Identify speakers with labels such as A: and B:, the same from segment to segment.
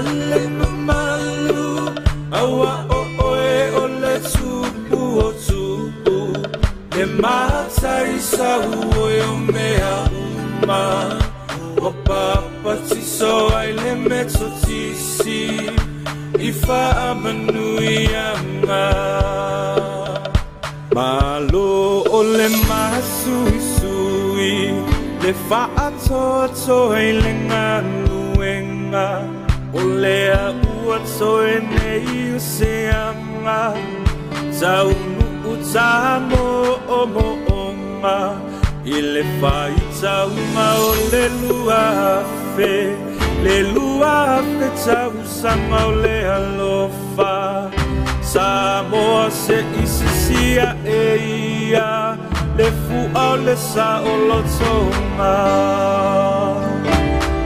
A: Male mamalu aua o oe o le tupu o tupu le matai sau oe o mea uma ua papatiso ai le metotisi i faamanuiaga. Malo o le masuisui le faatoatoa i le galuega o lea ua toe nei o se aga taunuu tamoomooga i le faitauga o le 2000 le 2000 tausaga o le alofa Samoa se isisia e ia le fua o le saolotoga.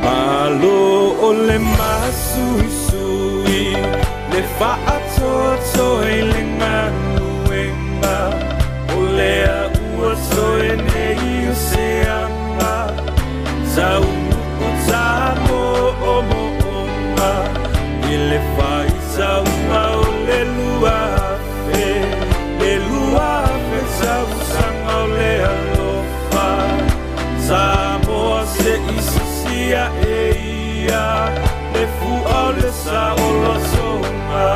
A: Malo o le masuisui le faatoatoa i le galuega o lea ua toe nei o se aga taunuu tamoomooga i le faitauga o le 2000 le 2000 tausaga o le alofa Samoa se isisia e ia le fua o le saolotoga.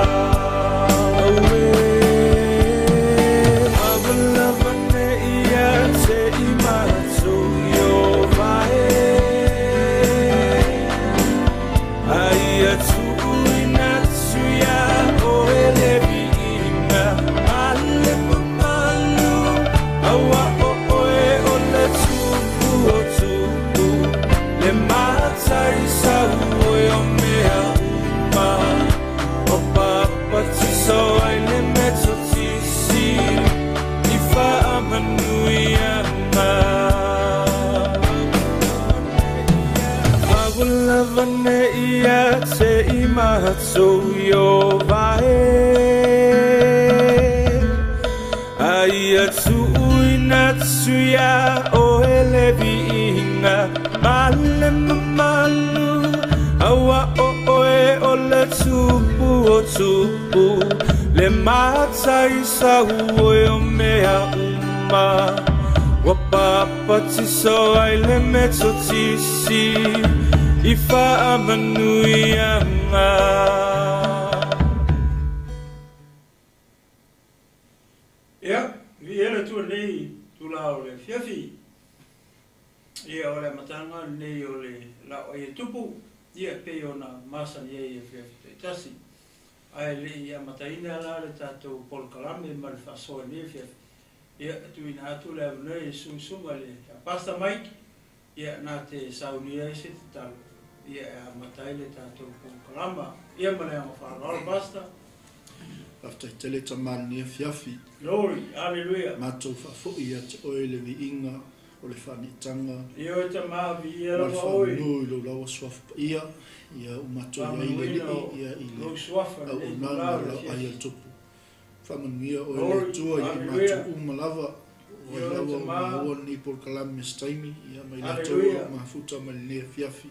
A: Auē avalava nei ia te i matou Ieova e aia tuuina atu iā oe le viiga male mamalu aua o oe o le tupu o tupu le matai sau oe o mea uma ua papatiso ai le metotisi i faamanuiaga. Avalava nei ia te i matou Ieova e aia tuuina atu iā oe le viiga male mamalu aua o oe o le tupu o tupu le matai sau oe o mea uma ua papatiso ai le metotisi i faamanuiaga.
B: Ia, viia le Atua i lenei itula o le afiafi. Ia, o le amataga lenei o le laoai e tupu, ia, e pei ona masani ai i afiafi taitasi. Ae le i amataina la le tatou polokalame ma le faasoa i lenei afiafi, ia, e tuuina atu le avanoa i susuga i le Pastor Mike, ia, na te saunia ai se tatalo, ia, e amata ai le tatou polokalama. Ia, ma le aga faaaloalo, Pastor.
C: Faafetai tele tama lenei afiafi.
B: Glory, hallelujah.
C: Matou faafoi ia te oe le viiga o le faaniitaga.
B: Ioe tama, viia
C: ma le
B: lava oe.
C: Faamanu i lou laua suafa paia, ia ua matou i ai le
B: Faamanuina
C: Alii, ia i le
B: lou suafa i lenei
C: auaunaga
B: itula
C: o
B: o le
C: lau ai
B: afiafi.
C: a le Tupu. Faamanuia oe le
B: Glory,
C: Atua ia i
B: hallelujah.
C: matou uma lava, o ai
B: Ioe
C: lava o
B: tama,
C: maua lenei polokalame se taimi, ia ma i latou o lo o
B: hallelujah.
C: mafuta mai lenei afiafi.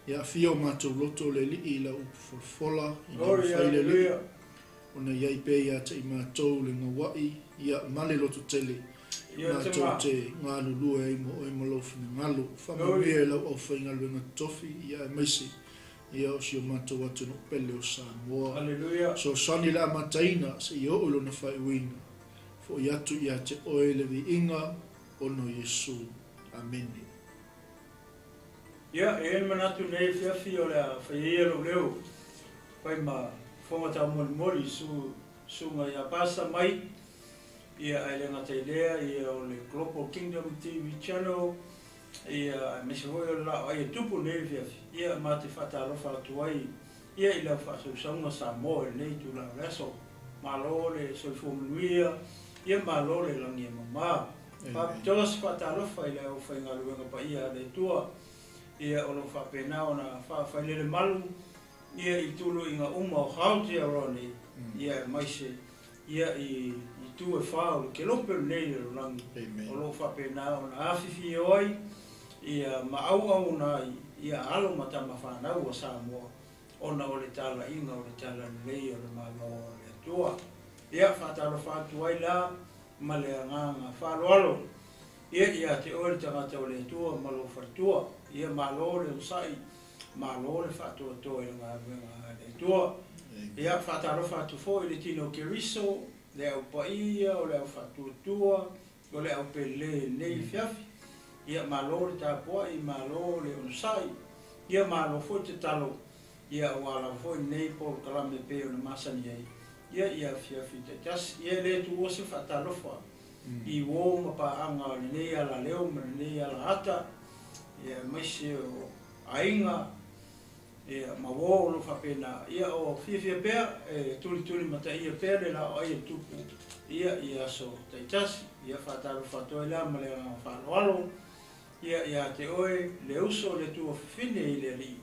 C: Ia afia o matou loto le Alii i lau upu folafola, ina
B: Glory,
C: mafai le Alii,
B: hallelujah.
C: ona i ai pea ia te i matou le gauai, ia ma le loto tele,
B: Ioe
C: matou
B: tama,
C: te galulue ai mo oe ma lou finagalo.
B: Glory.
C: Faamanuia i lau aufaigaluega totofi, ia aemaise, ia o si o matou atunuu pele o Samoa.
B: Hallelujah.
C: Fesoasoani le amataina seia oo i lona faaiuina. Fo'i atu ia te oe le viiga ona o Iesu. Amene.
B: Ia, e i ai le manatu i lenei afiafi o le a faia ia lou leo, fai ma fofoga taumolimoli i su, susuga ia Pastor Mike, ia ae le gata i lea, ia o le Global Kingdom TV Channel, ia aemaise foi o le laoai e tupu i lenei afiafi, ia ma te faatalofa atu ai ia i lau faasausauga Samoa i lenei itula o le aso. Malo le soifua manuia, ia malo le lagi e mama.
C: Amen.
B: Faapitoa se faatalofa i le aufaigaluega paia a le Atua, ia o lo o faapena ona faafailele malu ia i tuluiga uma o Aotearoa nei, ia aemaise ia i itu e fa o le kelope o lenei lalolagi,
C: Amen.
B: o lo o faapena ona afifio ai ia ma auauna ai ia alo ma tama fanau a Samoa ona o le talaiga o le talalelei o le Malo o le Atua. Ia, faatalofa atu ai la ma le agaga faaaloalo, ia, ia te oe le tagata o le Atua ma lou faletua. Ia, malo le onosai, malo le faatoatoa i le galuega a le Atua. Ia, faatalofa atu foi i le tino o Keriso, le au paia, o le au faatuatua, o le au pele i lenei afiafi. Ia, malo le tapuai, malo le onosai, ia, malo foi tatalo, ia, aua lava foi lenei polokalame e pei ona masani ai, ia, i afiafi taitasi. Ia, e le tuua se faatalofa i uo ma paaga o lenei alaleo ma lenei alaata, ia, aemaise o aiga, ia, ma uo o lo o faapena, ia, o fiafia pea e tulituli mataia pea le laoai a le Tupu, ia, i aso taitasi. Ia, faatalofa atu ai la ma le agaga faaaloalo, ia, ia te oe le uso le tuafafine i le Alii,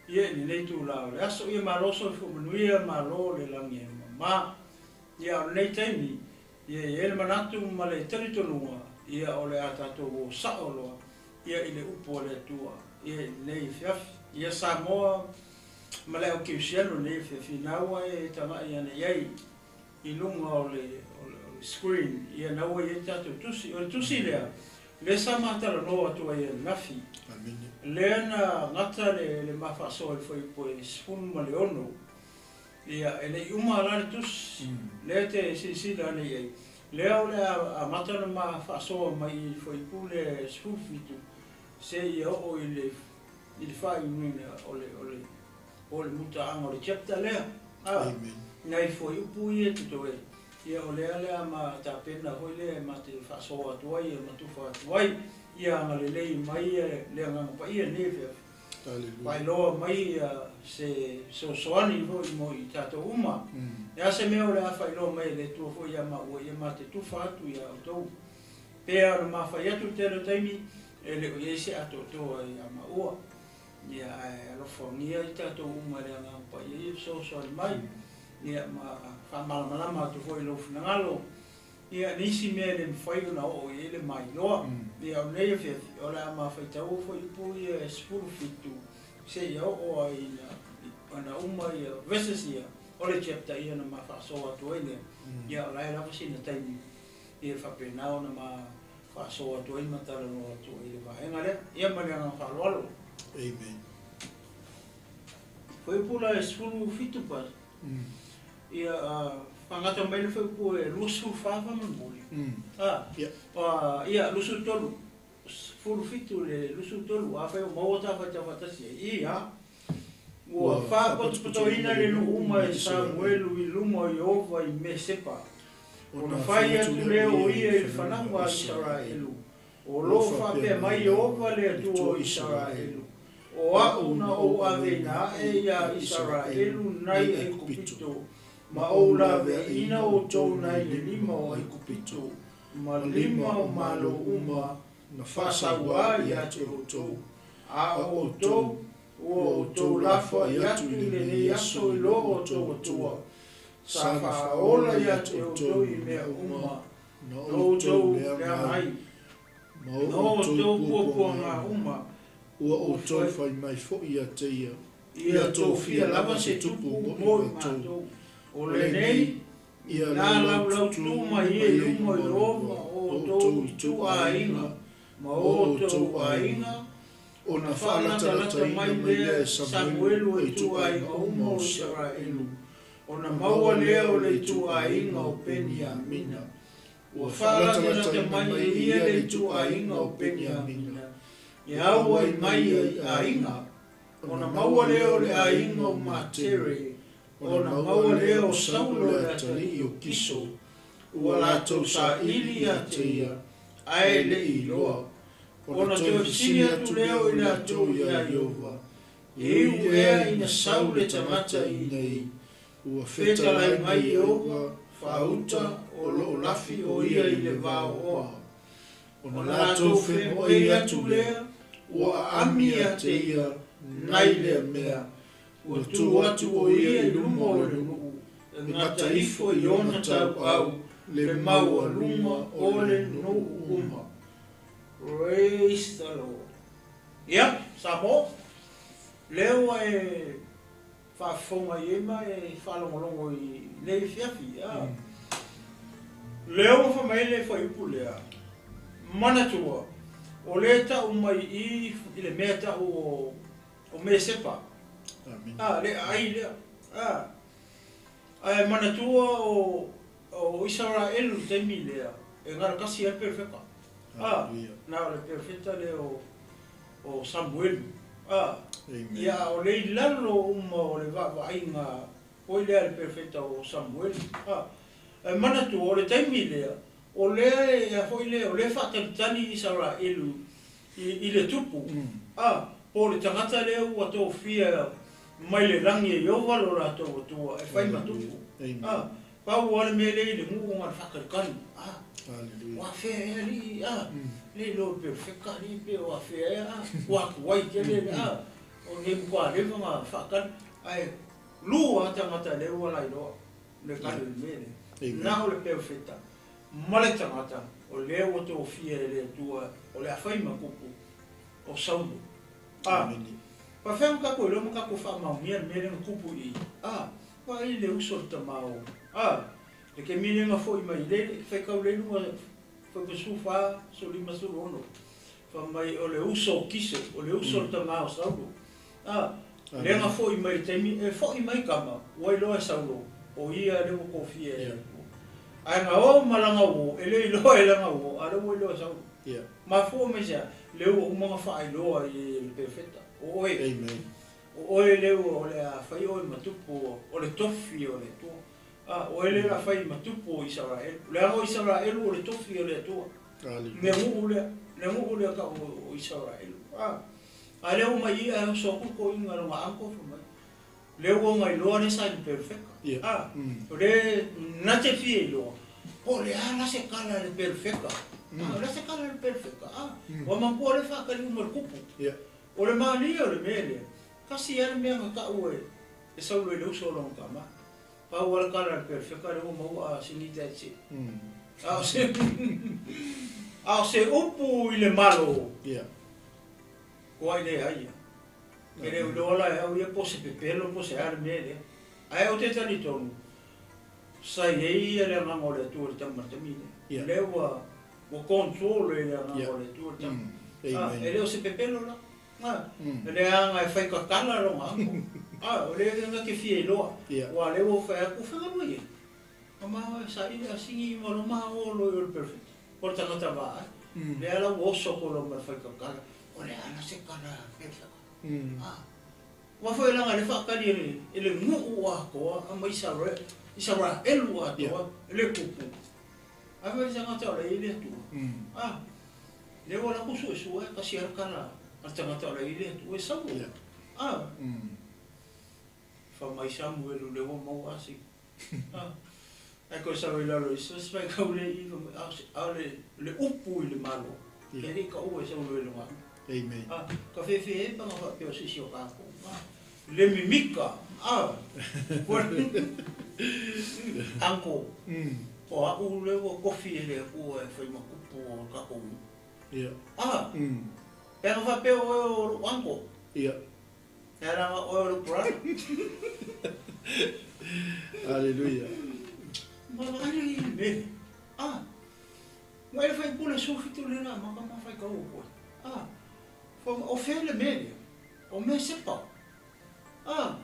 B: ia, i lenei itula o le aso. Ia, malo soifua manuia, malo le lagi e mama. Ia, o lenei taimi, ia, e i ai le manatu ma le talitonuga, ia, o le a tatou o sao loa, ia, i le upu a le Atua, ia, i lenei afiafi. Ia, Samoa ma le au kerisiano i lenei afiafi, na ua e tagai ane i ai i luga o le screen, ia, na ua i ai le tatou tusi. O le tusi lea, lea sa matalanoa atu ai ananafi. Lea na gata le ma faasoa i le fuaiupu e 16. Ia, e le i uma la le tusi, lea te silasila ane i ai. Lea o le a amata ona ma faasoa mai i le fuaiupu le 17, seia oo i le faaiuina o le mutaaga o le chapter lea. Nai fuaiupu ia totoe, ia, o lea le a ma tapena foi lea ma te faasoa atu ai ma tufa atu ai. Ia agalelei mai le Agaga Paia nei afiafi. Faailoa mai se fesoasoani foi mo i tatou uma. E a se mea o le a faailoa mai e le Atua foi ia maua, ia ma te tufa atu ia outou. Pea ona mafai atu le tele o taimi, e le o i ai se atoatoa ia maua. Ia, ae alofagia i tatou uma i le Agaga Paia ia fesoasoani mai. Ia, ma faamalamalama atu foi i lou finagalo. Ia, nisi mea e le mafai ona oo i ai le mailoa. Ia, o lenei afiafi, o le a mafaitaua foi upu ia e 17, seia oo ai ona uma ia verses ia, o le chapter ia na mafaasoa atu ai lea. Ia, o la e lava sina taimi, ia faapena ona ma faasoa atu ai ma talanoa atu ai le vaega lea. Ia, ma le agaga faaaloalo.
C: Amen.
B: Fuaiupu la e 17 pa. Ia, faagata mai le fuaiupu e 24 faamolemole. Ia, 23. 17 le 23, afai o maua tafaitau faatasi ai. Ia, ua faapotopotoina le nuu uma e Samuelu i luma o Ieova i Mesepa. Ona fai atu lea o ia i le fanau a Isaraelu, o lo o faapea mai Ieova le Atua o Isaraelu, o a'u na ou aveina ae iā Isaraelu nai Aikupito, ma ou laveaiina outou nai le lima o Aikupito, ma lima o malo uma
C: na
B: faasauā ia te outou. A o outou, ua outou lafoai atu i lenei aso i lo outou Atua, sa faaola ia te outou i mea uma,
C: na
B: na outou
C: outou
B: leaga
C: leaga
B: ai,
C: ai, ma
B: na
C: outou
B: outou puapuaga
C: puapuaga
B: uma,
C: ua outou fai mai foi ia te ia,
B: ia
C: ia
B: tofia
C: tofia
B: lava
C: lava
B: se
C: se
B: tupu
C: tupu
B: mo
C: mo
B: i
C: i matou.
B: matou. O
C: O
B: lenei,
C: lenei, ia
B: na
C: laulaututū
B: laulautū mai
C: mai
B: ai
C: ai
B: luma o
C: luma o
B: Ieova
C: Ieova,
B: o
C: o
B: outou
C: outou
B: ituaiga,
C: ituaiga,
B: ma
C: ma
B: outou
C: outou
B: aiga,
C: aiga, ona
B: ona faalatalata
C: faalatalataina
B: mai
C: mai
B: lea
C: lea e
B: Samuelu
C: Samuelu
B: e
C: e
B: ituaiga
C: ituaiga
B: uma
C: uma
B: o
C: o
B: Isaraelu.
C: Isaraelu.
B: Ona
C: Ona
B: maua
C: maua
B: lea
C: lea
B: o
C: o
B: le
C: le
B: ituaiga
C: ituaiga
B: o
C: o
B: Peniamina.
C: Peniamina.
B: Ua
C: Ua
B: faalatalata
C: faalatalataina
B: mai
C: mai
B: e
C: e
B: ia
C: ia
B: le
C: le
B: ituaiga
C: ituaiga
B: o
C: o
B: Peniamina.
C: Peniamina.
B: E
C: E
B: auai
C: auai
B: mai
C: mai
B: ai
C: ai
B: aiga,
C: aiga,
B: ona
C: ona
B: maua
C: maua
B: lea
C: lea
B: o
C: o
B: le
C: le
B: aiga
C: aiga
B: o
C: o
B: Matere,
C: Matere,
B: ona
C: ona
B: maua
C: maua
B: lea
C: lea
B: o
C: o
B: Saulo
C: Saulo
B: le
C: le
B: atalii
C: atalii
B: o
C: o
B: Kiso,
C: Kiso,
B: ua
C: ua
B: latou
C: latou
B: saili
C: saili
B: ia
C: ia
B: te
C: te
B: ia,
C: ia,
B: ae
C: ae
B: le
C: le
B: i
C: i
B: iloa.
C: iloa.
B: Ona
C: Ona
B: toe
C: toe
B: fesili
C: fesili
B: atu
C: atu
B: lea
C: lea
B: o
C: o
B: i
C: i
B: latou
C: latou
B: iā
C: ia
B: Ieova,
C: Ieova,
B: e
C: e
B: iu
C: ui
B: ea
C: ea
B: ina
C: ina
B: sau
C: sau
B: le
C: le
B: tagata
C: tagata
B: i
C: i
B: inei.
C: inei, ua
B: Fetalai
C: fetalai
B: mai
C: mai
B: Ieova,
C: Ieova,
B: faauta
C: faauta
B: o
C: o
B: loo
C: loo
B: lafi
C: lafi
B: o
C: o
B: ia
C: ia
B: i
C: i
B: le
C: le
B: vaoa.
C: vaoa.
B: Ona
C: Ona
B: latou
C: latou
B: femoei
C: femoei
B: atu
C: atu
B: lea,
C: lea,
B: ua
C: ua
B: aami
C: aami
B: ia
C: ia
B: te
C: te
B: ia
C: ia,
B: nai
C: nai
B: lea
C: lea
B: mea.
C: mea.
B: Ua
C: Ua
B: tu
C: tu
B: atu
C: atu
B: o
C: o
B: ia
C: ia
B: i
C: i
B: luma
C: luma
B: o
C: o
B: le
C: le
B: nuu,
C: nuu,
B: e
C: e
B: gata
C: gata
B: ifo
C: ifo
B: i
C: i
B: ona
C: ona
B: tauau
C: tauau,
B: le
C: le
B: maualuga
C: maualuga
B: o
C: o
B: le
C: le
B: nuu
C: nuu
B: uma.
C: uma.
B: Praise the Lord. Ia, Samoa, lea ua e Faafofoga i ai ma e faalogologo i lenei afiafi. Lea ua fai mai le fuaiupu lea, Manatua, o lea e tau mai i i le mea tau o, o Mesepa. A, le aai lea. A, ae manatua o, o Isaraelu i le taimi lea, e galakasi ai le perofeta. A, na o le perofeta lea o, o Samuelu. A, ia a o lea i lalo uma o le vaavaaiga foi lea a le perofeta o Samuelu. A, ae manatua o le taimi lea, o lea e, a foi lea, o lea e faatalitali Isaraelu i, i le tupu. A, po o le tagata lea ua tofia mai le lagi e Ieova lo latou Atua e fai ma tupu. A, pau lava le mea lea i le nuu na o le faatalitali. A, ua afea ea alii, a, le iloa pe o le feka alii pe o afea ea, a, ua atu ai tele le, a, o nei matua leva ona faatali, ae lua lava tagata lea ua lailoa le tali o le mea lea. Na o le perofeta ma le tagata o lea ua tofia e le Atua o le a fai ma tupu o Saulo. A, faafefea ona tatou iloa ma tatou faamaonia le mea lea na tupu i i? A, vaai le uso o le tama o, a, le taimi lea na foi mai le faitau lea i luga fuaiupu 14, 15, 16, fai mai o le uso o Kiso, o le uso o le tama o Saulo. A, lea na foi mai i le taimi e foi mai tama, ua iloa e Saulo, o ia lea ua tofia e le Atua. Ae na o ma lana uo, e le iloa e lana uo, a o lea ua iloa e Saulo. Mafua mai se a? Lea ua uma ona faailoa i le perofeta, o oe, o oe lea ua o le a fai oe ma tupu o le tofi o le Atua. A, o oe lea o le a fai ma tupu o Isaraelu. Leaga o Isaraelu o le tofi o le Atua. Le nuu lea, le nuu lea tau o Isaraelu. A, a lea ua mai i ae oso atu le toeaina lona uncle fai mai, lea ua ona iloa lea sa i le perofeta. A, o lea na te fia iloa, po o le a la se tala a le perofeta. A, o le a se tala a le perofeta. A, ua manatua lea faatali uma i le kupu. O le malie o le mea lea, tasi lava le mea na tau e Saulo i le uso o lona tama. Pau lava le tala a le perofeta lea ua maua a sini that's it. A o se a o se upu i le Malo, koa i leai ia. E le o iloa la e au ia po o se pepelo po o se a le mea lea. Ae ou te talitonu, sa i ai ia le agaga o le Atua i le tama i le taimi lea. Lea ua ua control e le agaga o le Atua le tama. A, e le o se pepelo la. A, leaga e fai tatala lona ako. A, o lea na te fia iloa. Ua lea ua fai atu, fai galue ia. A ma sa i a singi ma lo ma o lo i o le perfect. O le tagata vaai. Lea la ua oso ko lo ma le fai tatala. O le a la se tala perfect. A, ua foi langa le whaakali e le, e le nuu atoa a ma Israel, Israelu atoa, le kupu. A fai le tagata o le i le Atua. A, lea ua latou suesue tasi lava le tala a le tagata o le i le Atua e sau. A, fai mai Samuelu lea ua maua asi. A, ae toe sau i lalo i se fai kau le i fai mai, a o le, le upu i le Malo, e le i taua e Saulo e lona.
C: Amen.
B: A, ka fefe e panga faapea o se isi o tatou. A, le mimika, a, uncle, o au lea ua tofi e le Atua e fai ma tupu o le tatou nuu. A, pe ana faapea o oe o lou uncle, e ala ona oe o lou brother.
C: Hallelujah.
B: Ma vaai le i le mea. A, ma e fai pule 17 le la maka ma fai kau o koe. A, o fea le mea lea? O mea sepa. A,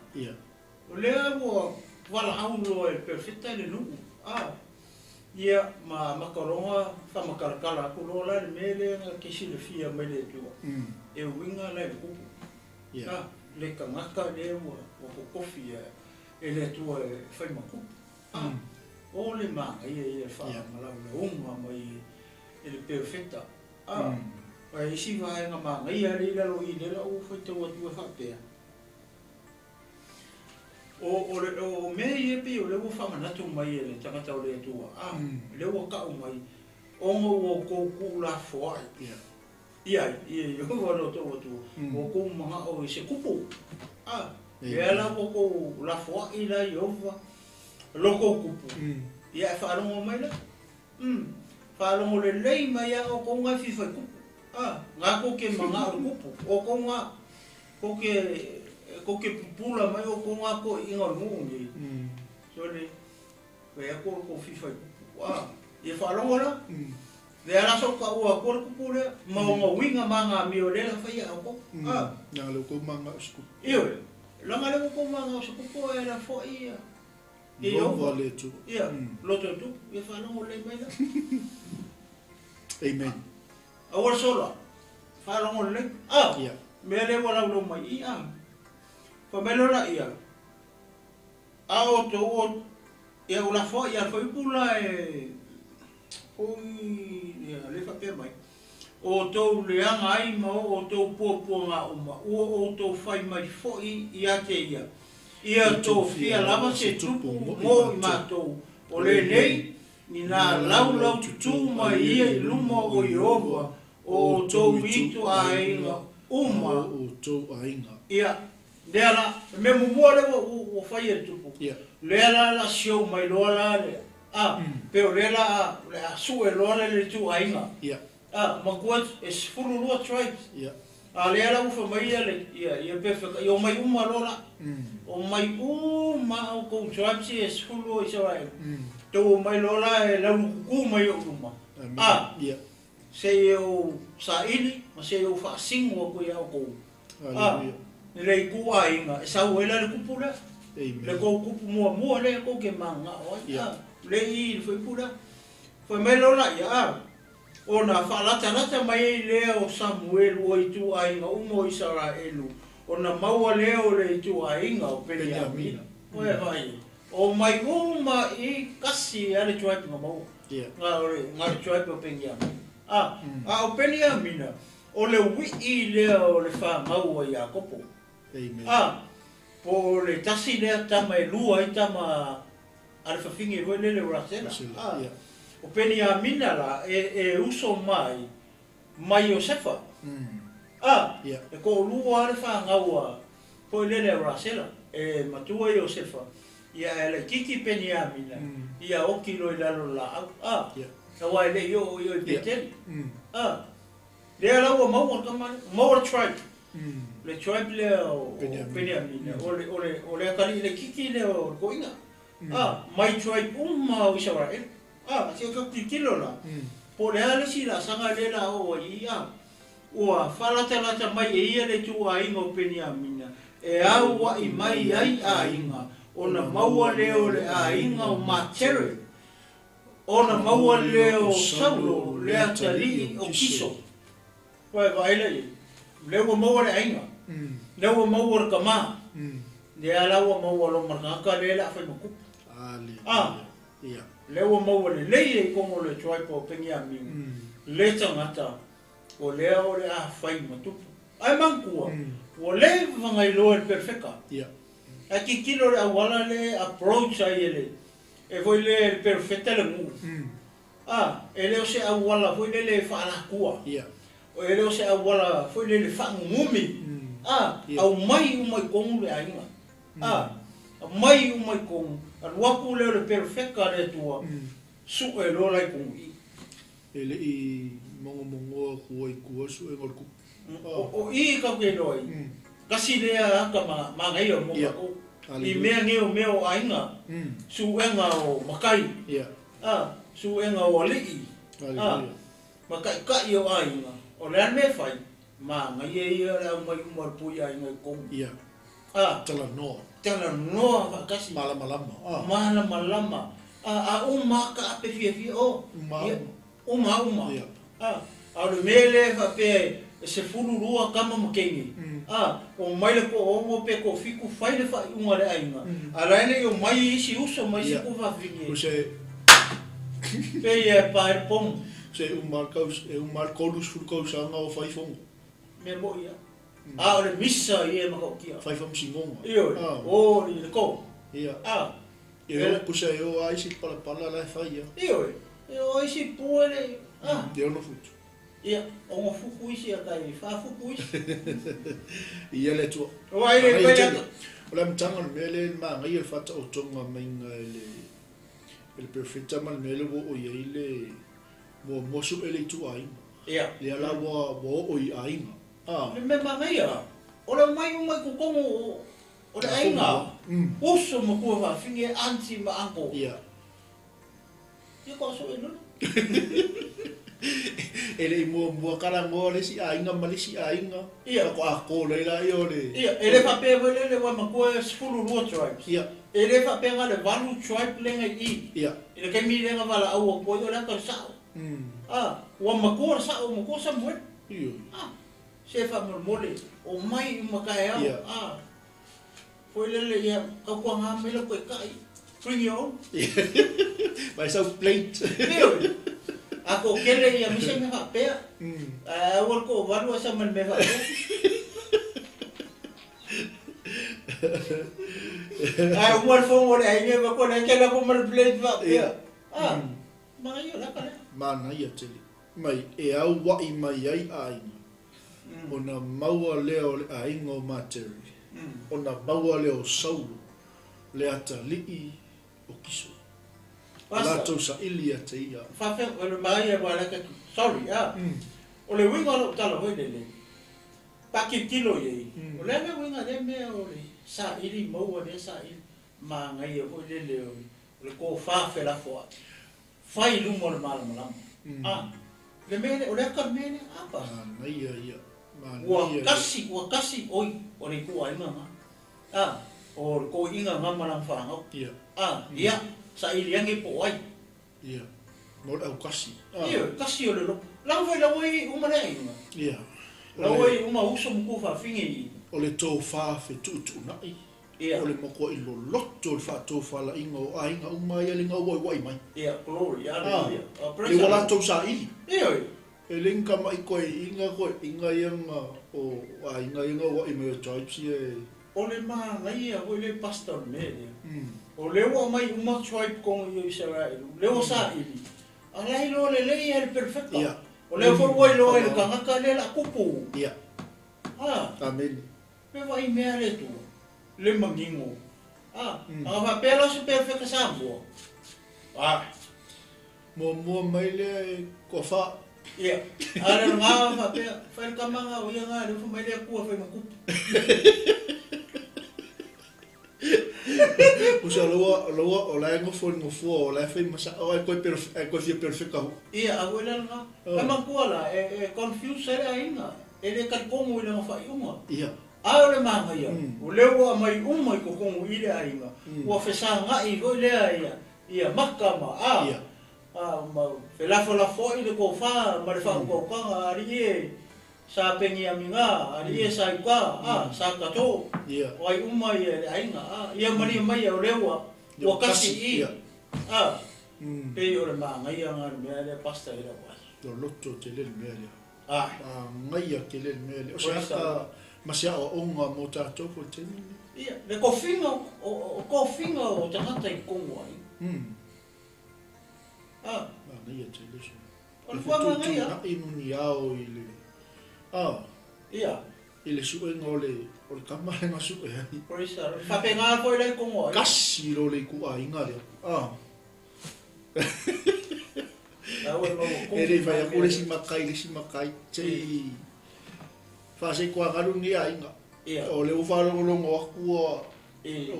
B: o lea ua valaau loa e le perofeta i le nuu. A, ia, ma makaloga faamatalatala atu loa la le mea lea na te silafia mai le Atua, e uiga la i le kupu. A, le tagata lea ua totofi e le Atua e fai ma kupu. A, o le manaia ia faamalaulauga mai e le perofeta. A, ae isi vaega manaia lea i lalo i i lea la ua faitau atu e faapea, O, o, le, o mea ia pei o lea ua faamanatu mai e le tagata o le Atua, a, lea ua tau mai, ona ua outou tuulafoai i ai, i Ieova lo outou Atua, ua outou manao i se kupu, a, lea la ua outou lafoai la Ieova lo outou kupu, ia e faalogo mai la, faalogo lelei mai lava outou na e fia fai kupu, a, na tou te manao i le kupu, outou na, tou te. Kou ke pupula mai oukou ga toeaiina o le nuu nei. Sole, fai atu o le tou fia faikupu. A, ia faalogo la. Lea la sa ou taua atua le kupu lea, ma ona uiga ma ana amio lea la faia e outou. A.
C: Leaga lea ua tou manao i se kupu.
B: Ioe, leaga lea ua tou manao i se kupu ae la foi ia.
C: Ieova le Atua.
B: Ia, loto e tupu, ia faalogo lelei mai la.
C: Amen.
B: Aua le sola, faalogo lelei. A, mea lea ua laulau mai i i, a. Fai mai loa laia, A outou o, ia ua lafoai ia le fuaiupu la e, oi, ia lea e faapea mai, O outou leaga ai ma o outou puapuaga uma, ua outou fai mai foi ia te ia, Ia tofia lava se tupu mo i matou, o lenei, inā laulaututū mai ia i luma o Ieova o outou ituaiga uma. Ia, lea la, le mea muamua lea ua fai e le tupu, lea la la show mai loa la le, a, pe o lea la o le a sue loa le ituaiga. A, matua e 12 tribes. A lea la ua fai mai ia le, ia, ia perfect, ia omai uma loa la. Omai uma a outou tribes ia e 12 o Isaraelu. Tou omai loa la e laulututu mai i ou luma. A, se i ou saili ma se i ou faasino atu ia outou. A, le ituaiga e sau ai la le kupu lea. Le tou kupu muamua lea tou te mananao ai. A, le i i le fuaiupu lea. Fai mai loa laia, a, Ona faalatalata mai ai lea o Samuelu o ituaiga uma o Isaraelu, ona maua lea o le ituaiga o Peniamina. Ua e vaai ai? Omai uma i kasi a le tribe na maua, na o le, na le tribe o Peniamina. A, a o Peniamina, o le uii lea o le fanau a Iakopo. A, po o le tasi lea tama e lua ai tama a le fafine foi lele o Rasela. A, o Peniamina la e, e uso mai mai Iosefa. A, e toalua lava le fanau a foi lele a Rasela, e matua Iosefa, ia ae laitiiti Peniamina, ia oti loa i lalo o le laau. A, aua e le i oo i o i Peteli. A, lea la ua maua le tama lea, maua le tribe. Le tribe lea o Peniamina, o le, o le, o le atalii laitiiti lea o le toeaina. A, mai tribe uma o Isaraelu. A, se i tatou tilotilo la, po o le a le isi laasaga lea la oo ai i i, a, ua faalatalata mai e ia le ituaiga o Peniamina e aua'i mai ai aiga, ona maua lea o le aiga o Matere, ona maua lea o Saulo le atalii o Kiso. Ua e vaai la i ai, lea ua maua le aiga, lea ua maua le tama, lea la ua maua loa ma le tagata lea o le a fai ma tupu. A, lea ua maua lelei ai i totonu o le tribe o Peniamina le tagata o lea o le a fai ma tupu. Ae manatua, ua leva ona iloa e le perofeta. Ae tilotilo i le auala lea e approach ai e le, e foi lea e le perofeta le nuu. A, e le o se auala foi lele e faalatua. E le o se auala foi lele faanunumi. A, aumai uma i tonu le aiga. A, aumai uma i tonu, alu atu lea o le perofeta a le Atua, sue loa la i tonu i i.
C: E le i mogomogoa atu ai i tua le suega o le kupu.
B: O i tatou te iloa ai, tasi lea ata manaia mo matou. I mea nei o mea o aiga, suega o matai. A, suega o alii, a, ma taitai o aiga, o le a le mea e fai? Manaia ia o le aumai uma o le pui aiga i totonu.
C: Ia.
B: A.
C: Talanoa.
B: Talanoa faatasi.
C: Malamalama. A.
B: Malamalama. A, a uma lava ka ape fiafia, o.
C: Uma lava uma.
B: Uma lava uma.
C: Ia.
B: A, a o le mea lea e faapea e 12 tama ma teine, a, omai le toaono pe toafitu fai le faaiuga a le aiga, a la e le i omai isi uso ma isi tuafafine.
C: O se.
B: Pei e pa ai le pomu.
C: Se uma le kau, e uma le 30 kausaga o fai fono.
B: Mea moi ia. A o le misa ia e matautia.
C: Fai faamasinoga.
B: Ioe, o i le ko.
C: Ia.
B: A.
C: E o, pusa e o a isi palapala la e fai ia.
B: Ioe, e o isi pua le, a.
C: E ono futu.
B: Ia, ono futu isi a kai whaafutu isi.
C: Ia le Atua.
B: O ai le pai ata.
C: O le amataga o le mea lea e manaia le faataotoga maiga e le e le perofeta ma le mea lea ua oo i ai le muamua sue le ituaiga.
B: Ia.
C: Lea la ua ua oo i aiga.
B: A. Le mea manaia, o le omai uma i totonu o. O le aiga, uso ma kua faafine, aunty ma uncle.
C: Ia.
B: Ia ko aso e lolo.
C: E le i muamua kalagoa le isi aiga ma le isi aiga.
B: Ia.
C: Faatoa kola ai laia o le.
B: Ia, e le faapea foi lele ua matua e 12 tribes.
C: Ia.
B: E le faapea na o le valu tribe lea i i.
C: Ia.
B: I le taimi lea na valaau atu ai o le ata o le sao. A, ua matua le sao, ua matua Samuele.
C: Ioe.
B: A, se faamolemole, omai uma taeao.
C: Ia.
B: A, foi lele ia tautuaga mai lau taitai, bring your own.
C: Mai sau plate.
B: Ioe. A toatele ia aemaise mea faapea. Ae aua le toavalu ae sau ma le mea faapea. Ae uma le fono o le aiga e vaku ane, kela ko ma le plate faapea. A, manaia o le aka lea.
C: Manaia tele. Mai e aua'i mai ai aiga, ona maua lea o le aiga o Materi, ona maua lea o Saulo, le atalii o Kiso. O latou saili ia te ia.
B: Faafetai, o le manaia ua alaka atu. Sorry, a. O le uiga o lau tala foi lele, pe a tilotilo i ai, o le a le uiga o lea mea o le saili maua lea saili, manaia foi lele o le tofa felafoai. Fai i luma o le malamalama. A, le mea lea, o le aka le mea lea, a pa.
C: Manaia ia, manaia
B: Ua
C: ia.
B: kasi, ua kasi, oi, o le ituaiga na. A, o le toeaina na ma lana fanau.
C: Ia.
B: A, ia, saili ane po o ai.
C: Ia, mo le aukasi. A.
B: Ia, kasi o le loto. Leaga foi la ua i uma le aiga.
C: Ia.
B: La ua i uma uso ma tuafafine i.
C: O le tofa fetuutuunai.
B: Ia.
C: O le matuai loloto o le faatofalaiga o aiga uma ia le gauaiuai mai.
B: Ia, glory, hallelujah.
C: Ah,
B: Praise
C: le ua
B: the Lord.
C: latou saili.
B: Ioe.
C: E le ni kama'i koe'iga koe'iga ia na o aiga ia gaua'i mai o tribes ia e.
B: O le manaia foi le pastor o le mea lea. O lea ua aumai uma tribe kono i o Isaraelu, lea ua saili, a la iloa lelei ia le perfecta.
C: Ia.
B: O lea foi ua iloa e le tagata lea o le a tupu.
C: Ia.
B: Ah.
C: Amene.
B: Pe vaai mea le Atua, le manino. A, a faapea la o se perfeka Samoa. A.
C: Muamua mai lea e toafa.
B: Ia, a le lena faapea, fai le tama na o ia na, lea ua fai mai le Atua fai ma tupu.
C: Usa laua, laua, o la e nofo i le nofoa, o la e fai ma sa'o, ae koe perf-, ae koe fia perfeka ho'i.
B: Ia, a foi la lena. Ae manatua la, e, e confuse ai le aiga. E le talitonu i lana faaiuga.
C: Ia.
B: A o le manaia, o lea ua aumai uma i totonu i le aiga, ua fesaga'i foi lea ia, ia maka ma a,
C: Ia.
B: a, ma felafolafoa'i le tofa ma le faautautaga, alii e, Sa Peniamina, alii e Sa Iuka, a, Sa Kato,
C: Ia.
B: o ai uma ia i le aiga, a, ia malie mai o lea ua, ua kasi i,
C: Ia.
B: a, pei o le manaia lena o le mea lea, Pastor i lau aso.
C: Loloto tele le mea lea.
B: Ah.
C: Manaia tele le mea lea. O se ata ma se aoaoga mo tatou foi i le taimi lenei.
B: Ia, le tofiga o, tofiga o tagata i totonu o aiga. Ah.
C: Manaia tele se.
B: O le fua manaia.
C: Fetuutuunai muniao i le, ah.
B: Ia.
C: I le suega o le, o le tama lea na sue ai.
B: Praise the Lord. Faapena foi la i totonu o aiga.
C: Kasi lo le ituaiga lea. Ah. E le i fai aku le isi makai i le isi makai, se i faaseikoagalu lenei aiga. O lea ua faalogologo atu ua,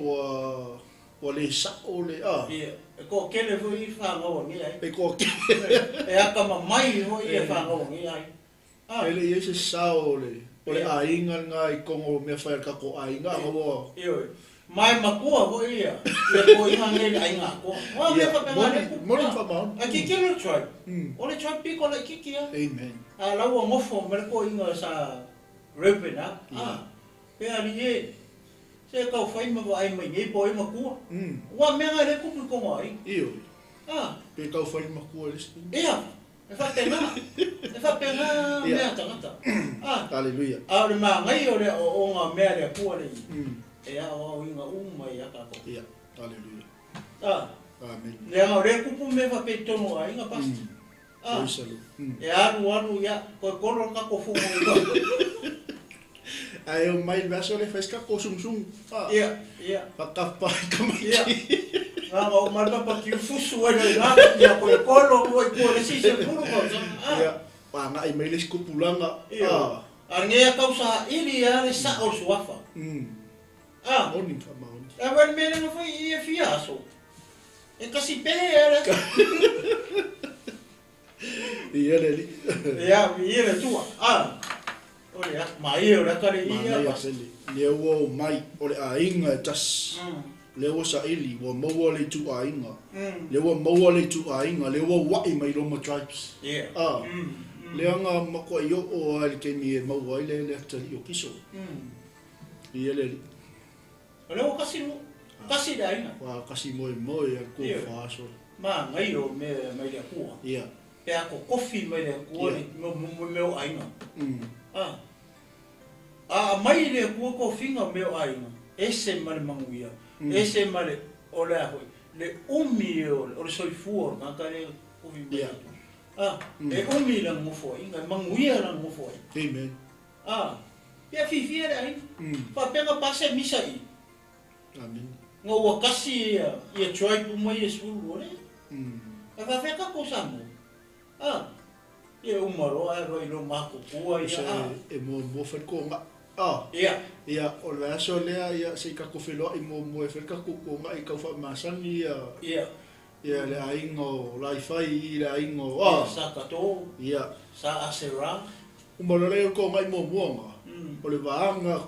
C: ua, ua le sa'o le, a.
B: E toatele foi i fanau a lenei aiga.
C: E toatele.
B: E atamamai foi i fanau a lenei aiga.
C: E le i ai se sao o le, o le aiga lena i totonu o mea fai a le tatou aiga, a ua.
B: Ioe. Ma e matua foi ia, ia toeaiina nei i le aiga atoa. O a mea faapena lea e tupu.
C: Moni faamaoni.
B: Ae tilotilo le tribe. O le tribe pito laitiiti lava.
C: Amen.
B: A la ua nofo mai le toeaina sa Reuben a, a, pe alii e, se tau fai ma vaai mai nei po o ai matua. Ua mea na e le tupu i totonu o aiga.
C: Ioe.
B: A.
C: Pe tau fai le matua i le isi taimi.
B: Ia, e faapena, e faapena mea a tagata. A.
C: Hallelujah.
B: A o le manaia o le aoaoga o mea a le Atua le e aoaoina uma ia tatou.
C: Ia, hallelujah.
B: A.
C: Amen.
B: Leaga o lea e tupu mea faapea i totonu o aiga, Pastor. A.
C: Praise the Lord.
B: E alu alu, ia, toe kolo le tatou fuga i totonu.
C: Ae omai i le vaiaso lea e fai se tatou sumusumu. A.
B: Ia, ia.
C: Faatapa ai tamaiti.
B: Ia. Na ona uma le papa tiu fusu ai loa i ina, ia koe kolo ua i tua i le isi 10 tausaga. A.
C: Ia, agai mai le isi tupulaga.
B: Ia. A lenei a tau saili lava le sao o le suafa. Ah.
C: Moni ma faamaoni.
B: A ua le mea lea na fai i ia fia aso. E kasi pē a le aso.
C: Ia le alii.
B: Ia, viia le Atua. Ah. O le ata, maia o le ata le ia.
C: Manaia tele. Lea ua omai, o le aiga e tasi. Lea ua saili, ua maua le ituaiga. Lea ua maua le ituaiga, lea ua ua'i mai Roma tribes.
B: Ia.
C: Ah. Lea na matuai oo lava i le taimi e maua ai le atalii o Kiso. Ia le alii.
B: O lea ua kasi mo, kasi le aiga.
C: Ua kasi moemoe a le tofa aso.
B: Manaia o mea mai le Atua.
C: Ia.
B: Pe a kokofi mai le Atua le mea o aiga. A. A aumai le Atua kofiga o mea o aiga, ese ma le manuia, ese ma le, o le a foi, le umi o le soifua o le tagata lea e kofi mai le Atua. A, e umi lana nofoaiga, e manuia lana nofoaiga.
C: Amen.
B: A, pea fiafia le aiga. Faapea na pasa e misa i.
C: Amen.
B: Na ua kasi ia, ia tribe uma ia 12 le. Ae faapea tatou Samoa. A, ia uma loa ae loa i lo matutua ia, a.
C: E muamua fai le kogaʻi. A.
B: Ia.
C: Ia, o le vaiaso lea, ia, se i tatou feloai muamua e fai le tatou kogaʻi tau faamasani ia.
B: Ia.
C: Ia, le aiga o Laifai i le aiga o, a.
B: Ia, sa Kato.
C: Ia.
B: Sa Asera.
C: Uma loa lea o le kogaʻi muamua na, o le vaega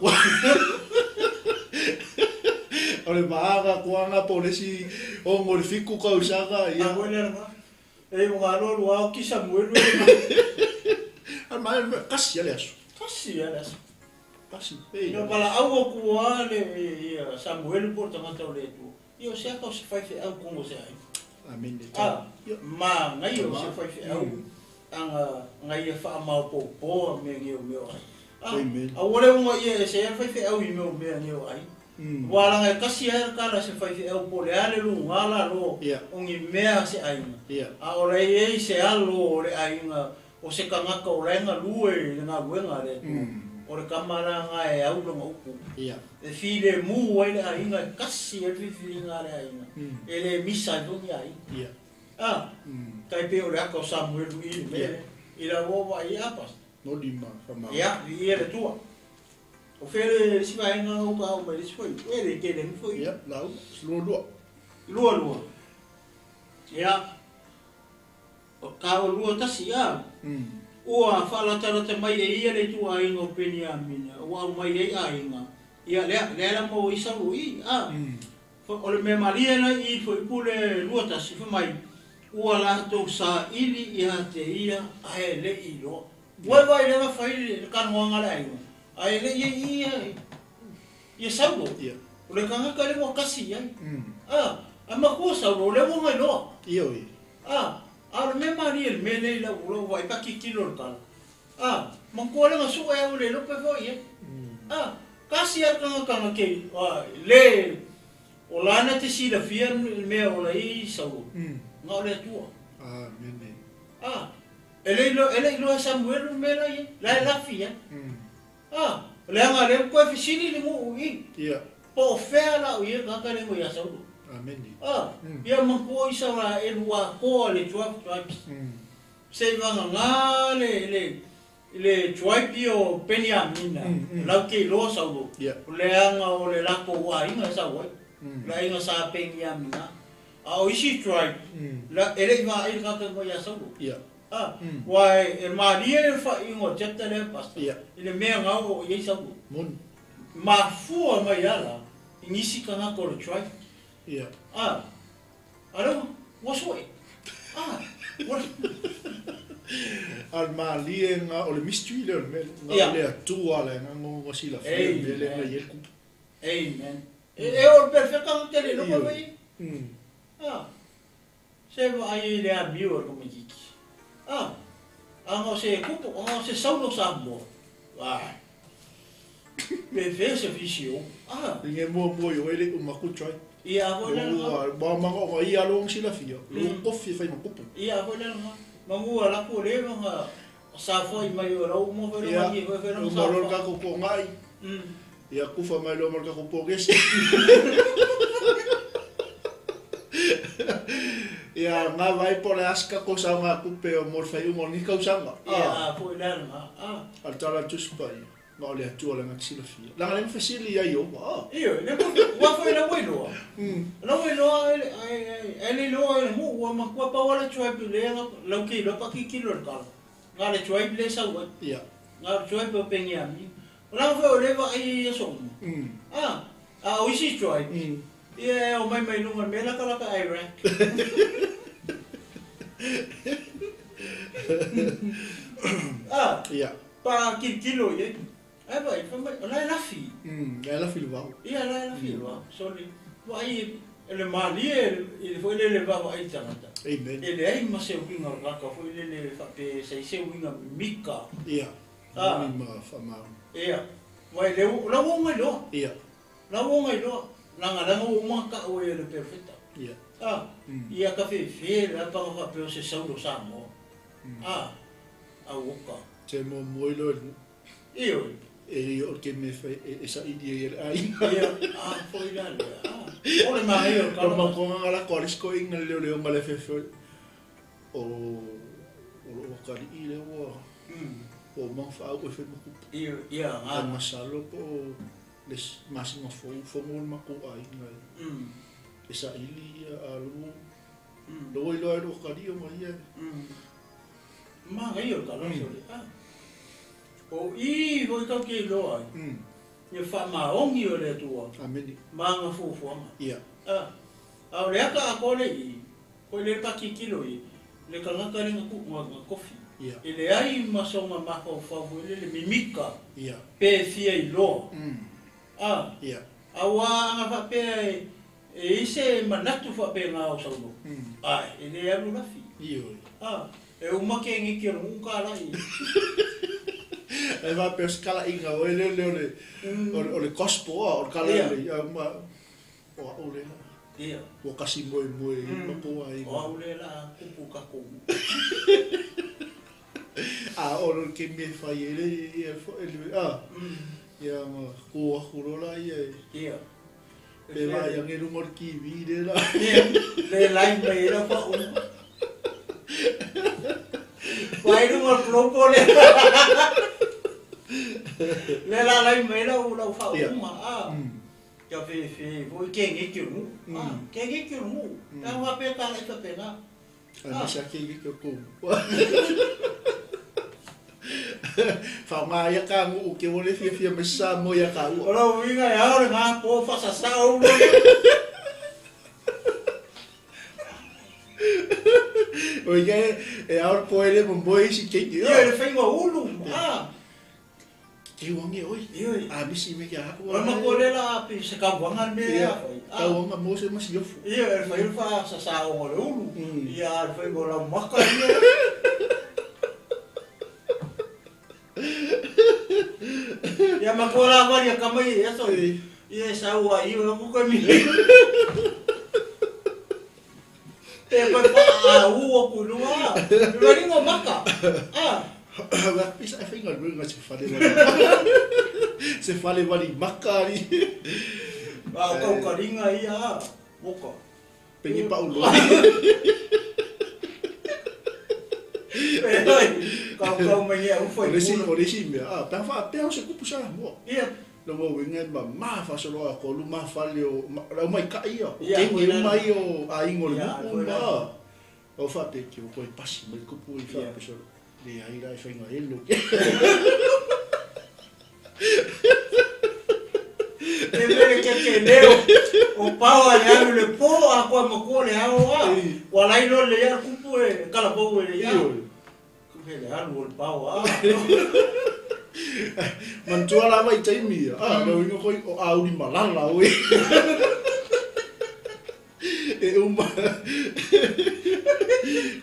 C: o le vaega kuaga po o le isi 6 i le 7 tausaga, ia.
B: A koe lea lena. E o ngā loa lua ao ki Samuelu e
C: A mai le kasi a le aso.
B: Kasi a le aso.
C: Kasi pe.
B: Ina valaau atu a le ia Samuelu po o le tagata o le Atua. Ia o se aka o se faifeau kongo se aiga.
C: Amene.
B: A manaia o se faifeau anga nga ia faamaopoopoa mea nei o mea o ai. A
C: Amen.
B: a ua le uga ia e se ai le faifeau i mea o mea nei o ai. Ua laga e kasi ai le kala se faifeau po o le a le luga lalo o ni mea a se aiga. A o la e i ai se alo o le aiga o se tagata o la e galue i le galuega a le Atua. O le tama la na e au lona upu. E filemu ai le aiga e kasi ai le filifiliga a le aiga. E le misa ai foi ni aiga. A, tai pei o le ata o Samuelu i le mea lea. I la ua vaai ai a, Pastor.
C: Moni ma whamao.
B: Ia, viia le Atua. O fea le isi vaega o ka ao mai le isi foi, e le tele ni foi.
C: Ia, lau, lua lua.
B: Lua lua. Ia, o ka o lua tasi, a. Ua faalatalata mai e ia le ituaiga o Peniamina, ua aumai ai aiga. Ia, lea, lea la mo Isau i, a. O le mea malie la i foi pule lua tasi, fai mai, ua latou saili ia te ia, ae le i iloa. Ua e vaai lea na fai le kanoaga a le aiga, ae le i ai ia ia Saulo. O le tagata lea ua kasi i ai. A, ae matua Saulo, o lea ua na iloa. A, a o le mea malie i le mea lea i lau lau vaai pe a tilotilo i le tala. A, matua lea na sue au e le iloa pe foi i ai. A, kasi lava le tagata na te, a, le, O lana te silafia le mea o la i Saulo, na o le Atua.
C: Amene.
B: A, e le iloa, e le iloa e Samuelu le mea la i ai, la e lafi ai. A, leaga lea ua toe fesili le nuu i,
C: Ia.
B: po o fea la o i ai le tagata lea ia Saulo.
C: Amene.
B: A, ia manatua Isaraelu atoa le 12 tribes. Seivagana le, le, le tribe ia o Peniamina, latou te iloa Saulo, leaga o le latou aiga e sau ai, le aiga sa Peniamina. A o isi tribe, e le i vaai le tagata mai ia Saulo. A, aua e malie le faaiuga o chapter lea, Pastor, i le mea na oo i ai Saulo. Mafua mai ala i nisi tagata o le tribe. A, a lea ua sue. A, ua...
C: A le malie nga o le mystery lea o le mea lea. Nga o le Atua le agaga ua silafia le mea lea na i ai le kupu.
B: Amen. E o le perfeka nga tele loko mai. A, se vaai ai le amio a le tamaititi. A, a nga o se kupu, a nga o se saulo Samoa. Ai. Pe fea se fisi o. A.
C: I nge muamua i oe le uma ku try.
B: Ia a foi le nga.
C: Ua ma manga o ia lo silafia. Lo kofi e fai ma kupu.
B: Ia a foi le nga. Mangua la ku le nga sa foi mai o rau mo foi lo ngi foi foi lo
C: sa. Ia ka ko ko ngai. Ia kufa mai lo mar ka ko pogesi. Ia nga vai po le aska ko sa nga kupe o mor fai ungo ni kau sanga.
B: Ia a foi le nga. A.
C: A tala tuspa ia. Ma o le Atua le gata silafia. Leaga lea na fesili ia Ioba, a.
B: Ioe, lea foi, ua foi la ua iloa. La ua iloa e e le iloa e le nuu, ua matua pau lava le tribe lea na lau ke iloa paakikilo i le tala. Na o le tribe lea e sau ai.
C: Ia.
B: Na o le tribe o Peniamini. Leaga foi o lea e vaai i aso uma. A, a o isi tribe, ia e omai mai luga i le mea latalata Iraq. A.
C: Ia.
B: Pa tilotilo i ai, ae vaai, fai mai, o la e lafi.
C: La e lafi i le vao.
B: Ia, la e lafi i le vao. Sole, vaai i le malie i le foi lele vaavaai i le tagata.
C: Amen.
B: E leai ma se uiga o le tagata foi lele faapea e sa i se uiga mimika.
C: Ia, moni ma faamaoni.
B: Ia, vaai le, o la ua uma iloa.
C: Ia.
B: La ua uma iloa, leaga leaga ua uma ona tau e le perofeta.
C: Ia.
B: A, ia ka fefe le apa faapea o se saulo Samoa. A, auoka.
C: Te muamua iloa i le nuu.
B: Ioe.
C: E le o le keme e saili ai e le aiga.
B: Ia, a foi la lea. A, o le manaia o le tala.
C: O maukuaga la ko alis ko inga le leoleoga le fefe o o loo akalii lea ua ua uma ona faauu e fai ma kupu.
B: Ioe, ia,
C: Ae masalo po o le masina fou fono le matou aiga e saili ia a lou lou iloa ai loo akalii ona ia e.
B: Manaia o le tala sole. A, o i foi tatou te iloa ai, ia faamaoni o le Atua
C: Amene.
B: ma ana fuafuaga.
C: Ia.
B: A, a o le ata atoa le i, koe le patilotilo i le tagata lea na tuu na tofi.
C: Ia.
B: E leai ma sona mafaufau foi lele mimika
C: Ia.
B: pe fia iloa. A,
C: Ia.
B: aua ana faapea e i ai se manatu faapena o Saulo, ae e le alu lafi.
C: Ioe.
B: A, e uma ke giki o le nuu kalai.
C: E faapea o se kalaiga oe lea o le o le gospel a o le kala le ia ma o au lea.
B: Ia.
C: Ua kasi moemoe i matou aiga.
B: O au lea la kupu tatou.
C: A o le kemi e fai ai le ia a ia ma ku aku loa la ia e.
B: Ia.
C: Pe vaai ane i luga o le TV lea la.
B: Ia, le line mai ai la faauma. Vaai luga o le globo lea. Lea la line mai ai lau lau faauma a. Kia fefe foi ke giki o le nuu. A, ke giki o le nuu. Pe a faapea talai faapena.
C: Aemaise lava ke giki o kou. Faaaoga ia ka nuu ke ua le fiafia mai se Samoa ia ka ua.
B: O lau uiga e ao lena po faasasao ulu.
C: O ia e ao le po e le momoe isi keiki.
B: Ia le faiga o ulu. A.
C: Keu ange oi.
B: Ioe.
C: A misi me kia haku.
B: O le matua lea la pe se kauaga le mea lea fai.
C: Kauaga mo se ma siofo.
B: Ia le fai le faasasaoga o le ulu. Ia le faiga o lau maka ia. Ia matua la vali a kama ia so. Ia e sau ai o ku ka mi. Pe pa pa a u o ku luga. Le ringo maka. Ah.
C: Ua pisa e faigaluega se fale wali se fale wali maka ali.
B: A o kaukaliga ia a moka.
C: Penge pau loa.
B: E ai, kaukau mai ia ufa
C: O le isi, o le isi mea, a, pe a faapea o se kupu Samoa.
B: Ia.
C: Lou auiga e mama faasoloa atu alu ma fale o, lau maikaʻi ia, o kenge uma ia o aiga o le nuu ma, au faapea, ke ua toe pasi mai le kupu i faapea solo. Leai la e faiga elo.
B: E mele ke ke leo o paoa le alu le po a koa matua le ao a. Ua lai loa le ia kupu e kalapou e le ia. Kupe le alu o le paoa a.
C: Manatua lava i taimi ia. A, lau inga koi o auli malala oe. E uma.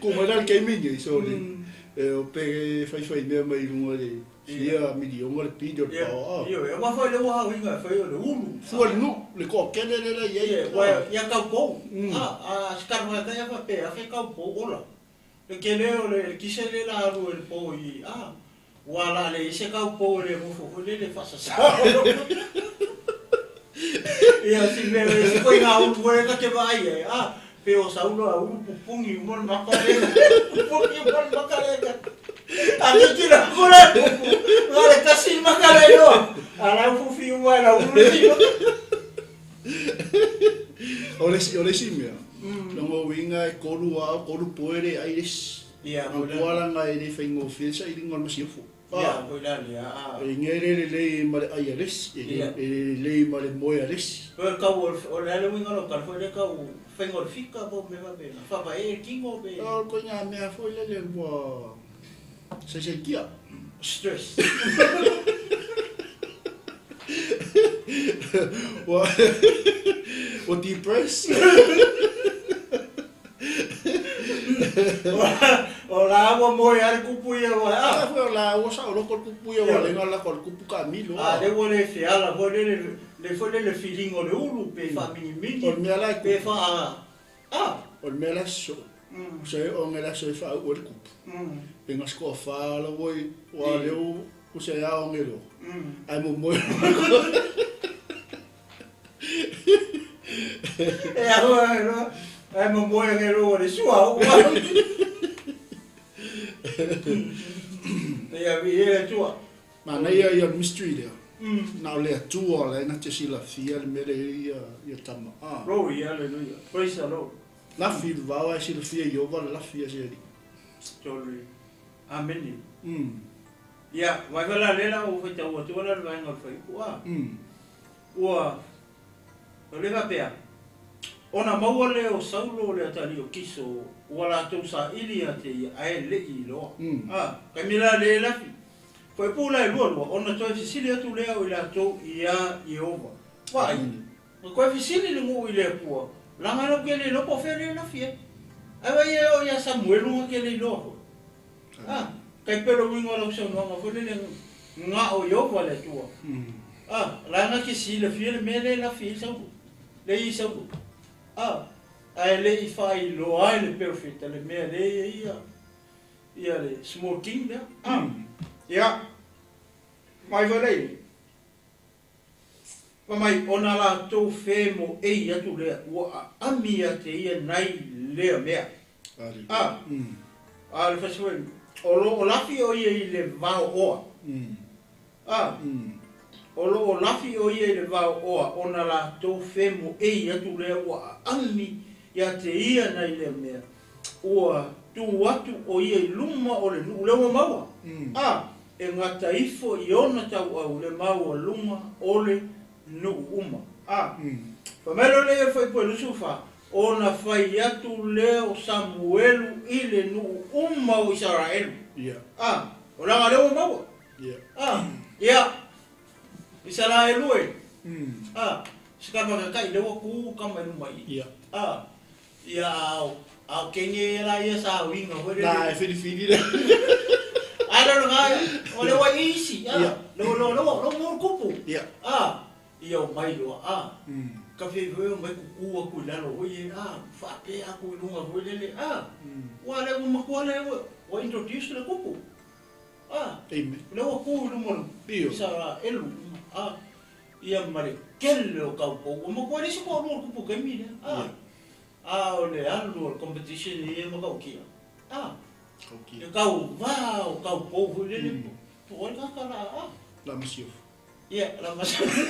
C: Ko mai la le taimi nei, sorry. E o pe faifai mea mai i luga i le fia miliona le pili o le paoa.
B: Ioe, aua foi le ua hauiga e fai o le ulu.
C: Fua le nuu, le toatele lea la i ai.
B: Ioe, ia kaupou. A, se kanoa e tai faapea, afe kaupou ola. Le tele o le kise lea la alu e le po i, a, ua la leai se kaupou e le nofo foi lele faasasao. Ia, si mea, si koina ulu foi lea ta te vaai ai, a, pe o sau loa ulu pupuni uma le maka lea, pupuni uma le maka lea. A titilo aku la le kupu, na o le tasi maka le iloa, a la ua fufi uma e lau ulu le isi maka.
C: O le isi, o le isi mea, lona uiga e tolu ao, tolu poe le ai le isi.
B: Ia, foi la.
C: Manatua leaga e le faigofie le sailiga o le masiofo.
B: Ia, foi la lea, a.
C: E iga e le lelei ma le ai a le isi, e le lelei ma le moe a le isi.
B: O le kau o le a le uiga o lau tala foi lea kau faiga o le fika po o mea faapena, faavae le tino pe.
C: O le ituaiga mea foi lele ua saisaitia.
B: Stress.
C: Ua depress.
B: O la ua moe lava le kupu ia ua a.
C: Afai o la ua saoloto le kupu ia ua lenga lako le kupu taamilo.
B: A lea ua le feala foi lele le foi lele filiga o le ulu pe faamigimigi.
C: O le mea la e kupu.
B: Pe faa a.
C: O le mea la e sosoo. Se o le aso e faauu ai le kupu. Pe na se toafa la ua ua lea ua se ao nge loa. Ae momoe.
B: E ahu ai loa, ae momoe nge loa le sua ua. Ia vi e le Atua.
C: Manaia ia o le mystery lea. Na o le Atua la e na te silafia le mea lea ia tama.
B: Glory, hallelujah. Praise the Lord.
C: Lafi le vao ae silafia e Ieova le lafi a se alii.
B: Tolu. Amene. Ia, vaai foi la lea la ua faitau atu la le vaega o le fuaiupu a. Ua, o le faapea, ona maua lea o Saulo le atalii o Kiso, ua latou saili ia te ia, ae le i iloa. A, taimi la lea e lafi. Fuaiupu la e lualua, ona toe fesili atu lea o i latou iā Ieova. Vaai. Na toe fesili le nuu i le Atua, Laga lau ke le iloa po o fea lea e lafi ai. Ae vaai e oo ia Samuelu nga ke le iloa foi. A, tai pei o le uiga o lau saunoaga foi lele nga o Ieova le Atua. A, laga ke silafia le mea lea e lafi ai Saulu, lea e i ai Saulu. A, ae le i faailoa ai le perofeta le mea lea e i ai ia le small king lea. A, ia, mai foi lea i. Fai mai, ona latou femoei atu lea, ua aami ia te ia nai lea mea. A, a le fasi foi, o lo o lafi o ia i le vao oa. A, o lo o lafi o ia i le vao oa, ona latou femoei atu lea, ua aami ia te ia nai lea mea. Ua tu atu o ia i luma o le nuu lea ua maua. A, e gata ifo i ona tauau le maualuga o le nuu uma. A, fai mai loa lea i le fuaiupu e 24, ona fai atu lea o Samuelu i le nuu uma o Isaraelu. A, o laga lea ua maua. A, ia, Isaraelu e, a, se kama kakai lea ua ku kama i luma i i. A, Ia ao, ao kenge ia la ia sa uiga foi lele.
C: Na e filifili le.
B: Ai lo nga o le wa isi a. Lo lo lo lo mo kupu.
C: Ia.
B: A ia o mai loa a. Ka fe foi o mai kuku aku i lalo foi e a faapea aku i luga foi lele a. Ua le ua matua le ua introduce le kupu. A.
C: Amen.
B: Le ua ku i luma
C: Io.
B: sa elu a. Ia ma le tele o kaupou ua matua le isi toalua o le kupu kaimi lea a. A o le alu o le competition ia ma Kaukia. A.
C: Kaukia.
B: E kau va o kaupou foi lele po o ai kaka la a.
C: La masiofo.
B: Ia, la masiofo.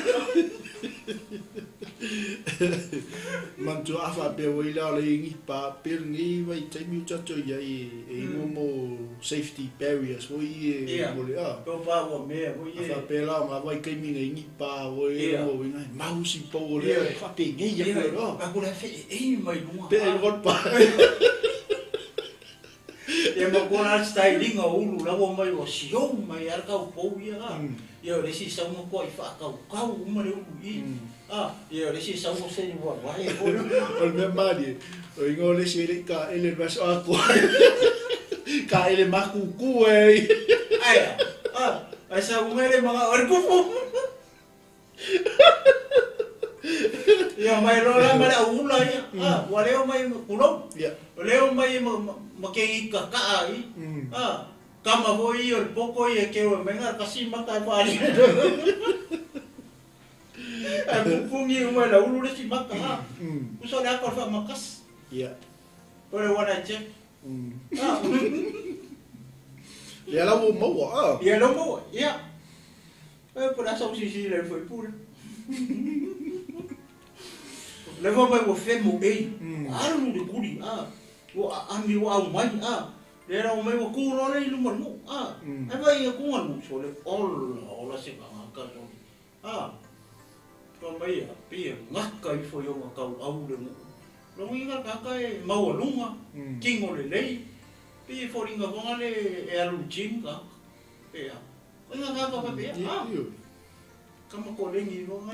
C: Manatua a faapea ua ila o le ingi pa pe lenei vaitaimi o tatou i ai e ingoa mo safety barriers foi e mo le a.
B: Ia, po pa ua mea foi
C: e. A faapea la o ngā vaitaimi na ingi pa ua e mo inga e mau si pou o lea e faapenei aku e loa.
B: Pa kula fe'e'ei mai luga.
C: Pe ai luga pa.
B: Ia ma kona styling o ulu la ua mai ua siou mai a le kaupou ia a. Ia o le isi sau matua i faakaukau uma le ulu i. A, ia o le isi sau o se ua vae foi.
C: O le mea malie, o ingoa o le isi e le i kaele le vaiaso atoa. Kaele makuku e.
B: Ai a, ai sa unga le manga o le kupu. Ia mai loa la ma le auula ia. A, ua leo mai kulou.
C: Ia.
B: Ua leo mai ma ke i kakaa i. A, kama foi ia o le poko ia ke o mai ngā kasi maka e whaari. Ai pupungi uma la ulu le si maka ha. Uso le ako fa makas.
C: Ia.
B: O le one I check. Ah.
C: Lea la ua maua, a.
B: Ia lea ua maua, ia. E po o le a sau silasila i le faipule. Lea fai mai ua femoei, ua alu le tuli, a. Ua aami, ua aumai, a. Lea la ua mai ua tu loa le i luma o le nuu, a. Ae vaai i atuga le nuu, sole, ola ola se tagata sole, a. Fai mai ia, pei e gata ifo i ona tauau le nuu. Lona uiga le tagata e maualuga, tino lelei, pei e foliga foi lea e alu i le gym le tagata, pe a. O ina tagata faapea, a, tama koleni loa na.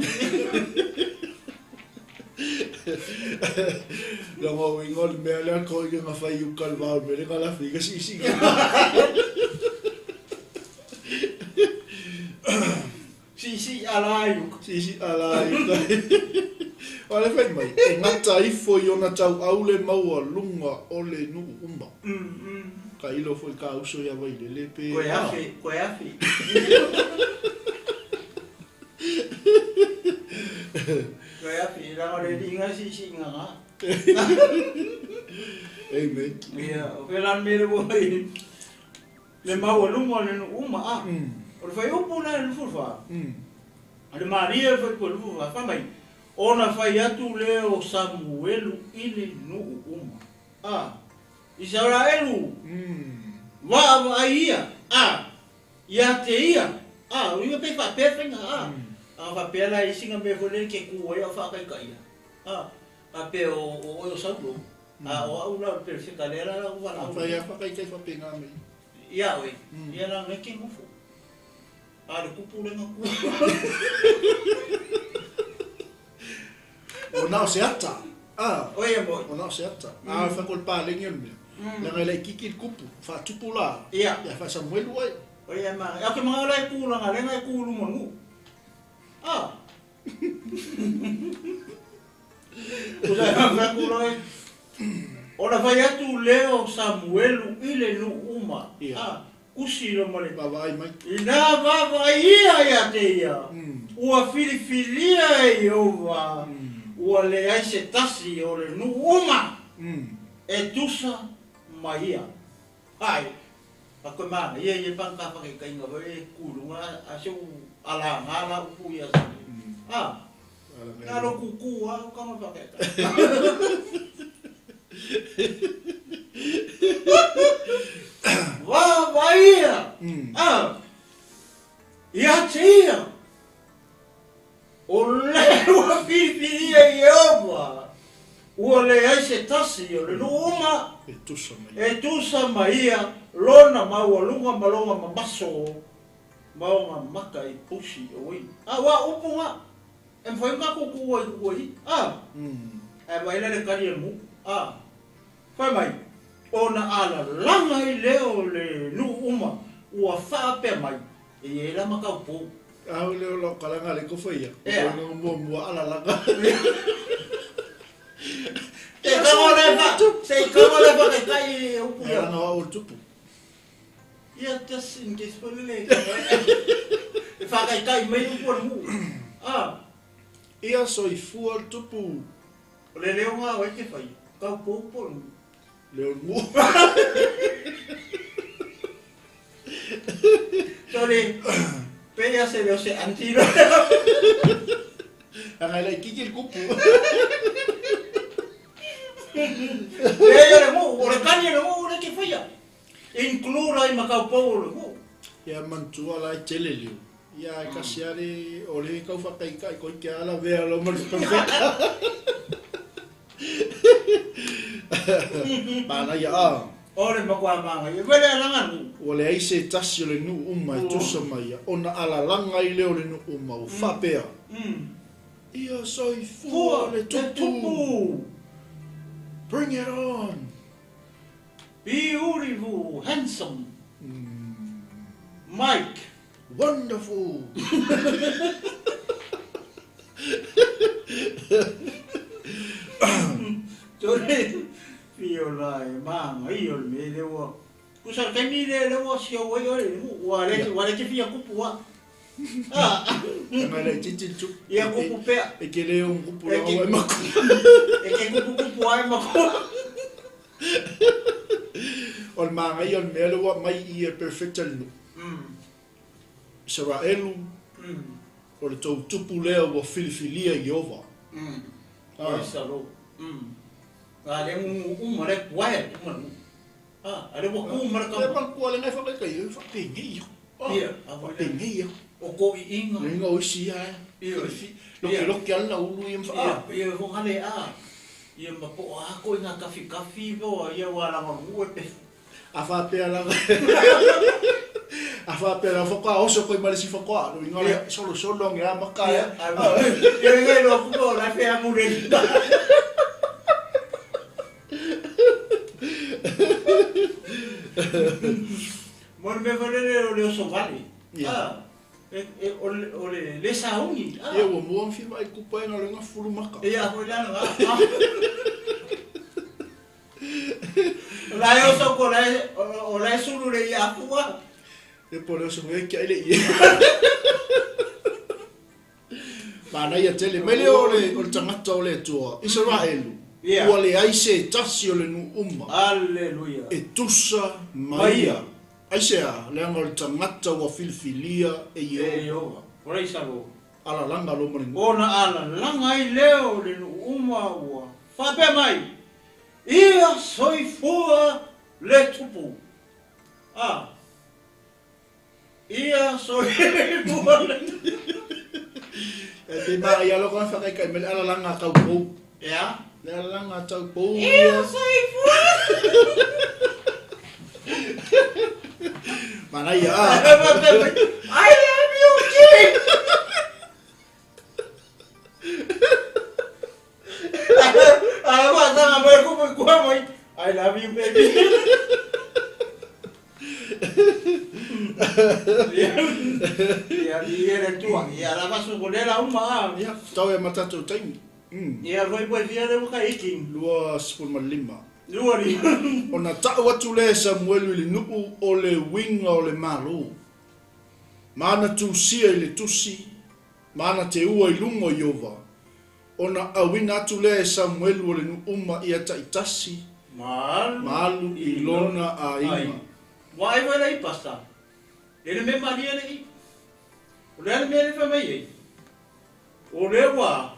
C: Lona uiga o le mea lea koina na fai i uka i le va o le mea lea na lafi ai ka siisiiga.
B: Siisii ala i uka.
C: Siisii ala i uka. Aua le fai mai, e gata ifo i ona tauau le maualuga o le nuu uma. Tailo foi ka uso ia Vailele pe
B: Koe afe, koe afe. Koe afe, leaga o le alii na siisii gaga.
C: Amen.
B: Ia, o fea la le mea lea ua i le maualuga o le nuu uma, a. O le fuaiupu la e 24, o le malie o le fuaiupu e 24, fai mai, Ona fai atu lea o Samuelu i le nuu uma, a. Isaraelu, vaavaai ia, a, ia te ia, a, o ia pei faapea faiga, a, a faapea la isi na mea foi lele ke ku ai a o faataitaia, a, faapea o oe o Saulo, a o au la o le perofeta lea la ua valaau.
C: Fai a faataitai faapena mai.
B: Ia oe, ia la ngai ke nofo. A le kupu lea na ku.
C: O na o se ata. A.
B: O ia moi.
C: O na o se ata. A fai ko le paleni o le mea. Leaga e laitiiti le kupu, faatupu la.
B: Ia.
C: Ia faasamuelu ai.
B: O ia ma. Au ke manga la e ku langa lenga e ku luma nu. A. Usa fa ku loe. Ona fai atu lea o Samuelu i le nuu uma.
C: Ia.
B: A. Kusi lo ma le.
C: Vaavaai mai.
B: Inā vaavaai ia ia te ia, ua filifilia e Ieova, ua leai se tasi o le nuu uma e tusa ma ia. Ai, a koe manaia ia pana ta whakaikainga foi e ku i runga a se u ala ngā la upu ia sa. A, nā lo kuku a o kanga whakaikai. Vaavaia, a, ia te ia, o lea ua filifilia e Ieova, ua leai se tasi o le nuu uma e tusa ma ia lona maualuga ma lona mamaso ma ona maka i pusi o uinu. A, ua upu nga. E mafai ona tatou tu ai i i, a? Ae vaai la le kali a le mu, a? Fai mai, ona alalaga ai lea o le nuu uma ua faapea mai, e i ai la ma tau pou.
C: Au lea o lau kalaga le kofa ia, o
B: Ea.
C: koe muamua alalaga.
B: Se i kago le fa, se i kago le whakaitai i upu ia.
C: Alalaga o au o le tupu.
B: Ia, just in case foi lele e whakaitai mai upu a le mu. A.
C: Ia soifua le tupu.
B: O le leo ngā wai te whai, kau pou po le mu.
C: Leo le mu.
B: Sorry, pe ia se leo se anti lo.
C: Anga e lai kiki le kupu.
B: Lea ia le mu, o le kani le mu o le ke whaia. Include ai ma kau pou o le mu.
C: Ia manatua la e tele leo. Ia e kasi a le, o le kau whakaikai koi ke ala vea lo ma le perfecta. Manaia a.
B: O le makua manga ia vele alanga nu.
C: Ua leai se tasi o le nuu uma e tusa mai ia, ona alalaga ai lea o le nuu uma ua faapea, Ia soifua le tupu! Bring it on!
B: Beautiful, handsome, Mike.
C: Wonderful!
B: Tore, Fiona e māngai o le mea lea ua... Tusa le taimi lea lea ua siau ai oe, ua le, ua le te fia kupu a. Ah.
C: Ngai le titi le tupu.
B: Ia kupu pea.
C: E ke leo kupu la e maku.
B: E ke kupu kupu ai maku.
C: O le magaia o le mea lea ua aumai i e perefeta le nuu. Isaraelu, o le tou tupu lea ua filifilia e Ieova. Faapengei
B: O koʻiʻiga.
C: Leinga o isi ia e. Loke loke ala ulu ia mfa.
B: Ia ho ngale a. Ia ma po a ko inga kafi kafi bo ia wa la ngu e pe.
C: A fa pe ala. A fa pe la fo ka oso ko male si fo ko no inga le solo solo ngi a maka
B: ya. Ia ngai lo ku la fe a mure. Mo me valele o le oso vale. Ah. O le le saungi.
C: Ia ua mua fi mai kupa ina le ngafulu maka.
B: Ia ko la nga. La yo so ko la o la sulu le ia fua.
C: E po le oso ngai kia ile ia. Mana ia tele mai le o le tangata o le Atua Isaraelu. Ua leai se tasi o le nuu uma.
B: Alleluia.
C: E tusa maia. Aisea, leaga o le tagata ua filifilia e Ieova.
B: Praise the Lord.
C: Alalaga lo ma le nuu.
B: Ona alalaga ai lea o le nuu uma ua faapea mai, ia soifua le tupu. Ah. Ia soifua le tupu.
C: E te maa ia loko whakai kai me le alalanga tau pou.
B: Ia?
C: Le alalanga tau pou.
B: Ia soifua.
C: Manaia.
B: I love you, King. I love you, baby. Ia, ia le tua. Ia la vasu ko le la uma.
C: Ia, tau e matatou taimi.
B: Ia, roi poi fia le waka iki.
C: 25.
B: Lua ni.
C: Ona tau atu le Samuelu i le nuu o le winga o le malo. Mana tusia i le tusi, mana te ua i lunga o Iova. Ona awina atu le Samuelu o le nuu uma ia taitasi. Malu i lona aiga.
B: Wa ai wala i pasta. Le me maria le i. O le me le fa mai ei. O le wa.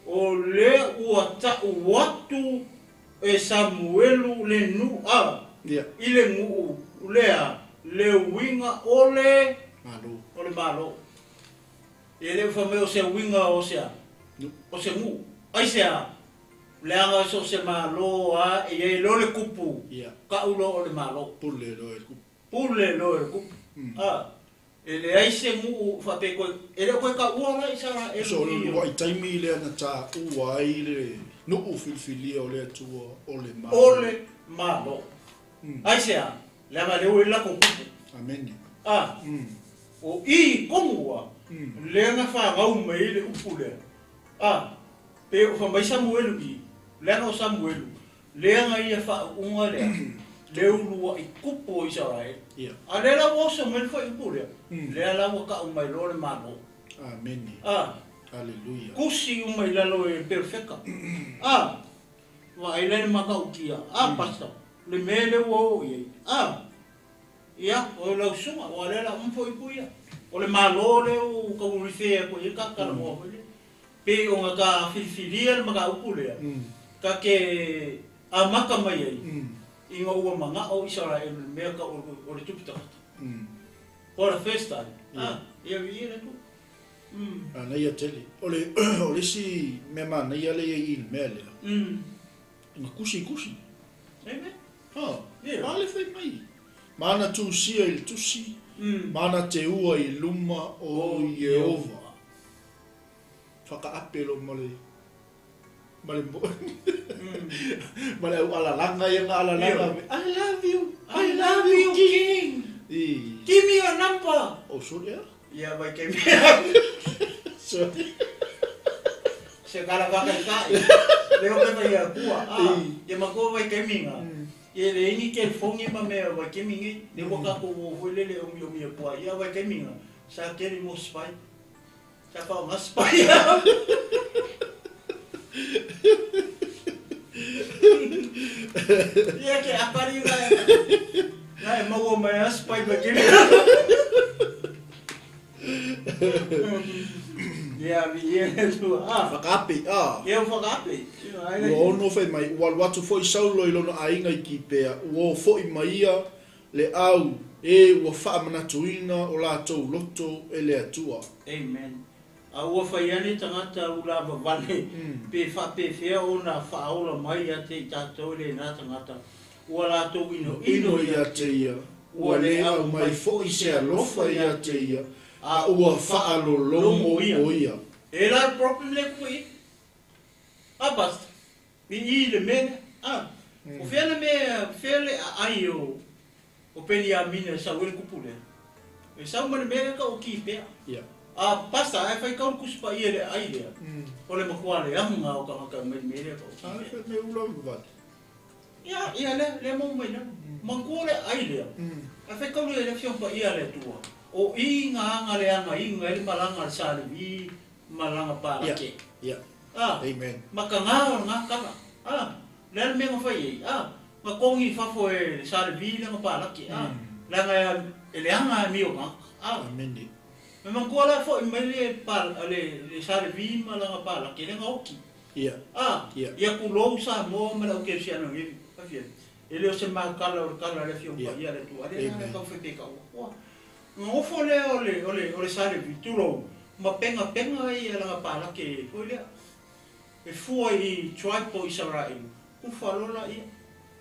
B: O le ua tau atu e Samuelu le nu a. I le nguu lea le winga o le
C: malo.
B: O le malo. E le fa mai o se winga o se a. O se ngu. Ai se a. Le anga so se malo a e e lo le kupu. Ka ulo o le malo.
C: Pule lo e kupu.
B: Pule lo e kupu. Ah. E le ai se ngu fa pe ko e le ko ka ua la isa e
C: so le ua i taimi le ana ta ua ai le nuu filifilia o le Atua o le malo.
B: O le malo. Ai se a le anga le ua la ko kupu.
C: Amen.
B: Ah. O i kongua le anga fa ngau mai le upu le. Ah. Pe o fa mai Samuelu i le anga o Samuelu le anga ia fa unga le le ulua i kupu o Israel. A le la ua Samuelu fa upu le. Le la ua ka umai lo le malo.
C: Amen.
B: Ah.
C: Hallelujah.
B: Kusi umai lalo e perfecta. Ah. Wa ai le makautia. Ah pasta. Le mele ua o i. Ah. Ia o lau sunga o le la umfo ipu ia. O le malo le o ka urife ko i ka ka mo le. Pe o nga ka filifilia le makaupu le. Ka ke a maka mai ai. Inga ua manga o Israel le mea ka o le tupu takata. For the first time. Ah, ia vi le tu.
C: Ana ia tele. O le si mea mana ia le i le mea lea. Nga kusi kusi.
B: Amen.
C: Ha. Yeah. Ale fai mai. Mana tusia i le tusi. Mana te ua i luma o Ieova. Whaka apelo ma le ma le alalanga ia nga alalanga. I love you.
B: I love you, King. Give me your number.
C: Oh, sorry.
B: Ia vai ke
C: Sorry.
B: Se kala waka kai. Le o pe ia kua. Ah, ia mako vai ke minga. Ia le ingi ke fongi ma me vai ke mingi. Le waka ko wo ho le le o mi o mi kua. Ia vai ke minga. Sa ke ni mo spy. Sa pa ma spy. Ia ke akari na na e maua mai a se paipa tele. Ia vi ia le Atua. Ah.
C: Whakaape, ah.
B: Ia whakaape.
C: Ua ono fai mai, ua alu atu foi Saulo i lona aiga i Kipea, ua o foi mai ia le au, e ua faamanatuina o latou loto e le Atua.
B: Amen. A ua fai ane tagata ula vavale, pe faapefea ona faaola mai ia te i tatou e lena tagata, ua latou inoino
C: ia te ia, ua le aumai foi se alofa ia te ia, a ua faalologo o ia.
B: E la le problem lea ku i. A pastor, i i le mea lea. A, o fea le mea, fea le aai o, o Peniamina e sau ai le kupu lea? E sau ma le mea lea tau o Kipea. A, pastor, ae fai tau le Tusi Paia i le aai lea, o le matua leaga o tagata e omai i le mea lea tau o Kipea.
C: A, fai mea ula vale.
B: Ia, ia lea, lea maua mai lalo. Manatua le aai lea, ae fai tau le Afioga Paia a le Atua, o i nga aga leagaina ai le malaga a le Sa Levi malaga palake.
C: Ia,
B: A,
C: Amen.
B: Makaga o lena tala. A, le a le mea na fai ai? A, na togi i fafo e le Sa Levi lana palake. A, leaga e leaga amio tagata. A,
C: Amene.
B: Me manatua la foi mai le pa, le Sa Levi ma lana palake lea na oti.
C: Ia.
B: A,
C: Ia.
B: Ia tulou Samoa ma le au kerisiano i e, e le o se makala o le tala a le Afioga Paia a le Atua, a lea na tau fai pe taua. Ua nofo lea o le, o le, o le Sa Levi, tulou, ma pengapenga ai ia lana palake foi lea. E fua i tribe o Isaraelu, kufa lola ia,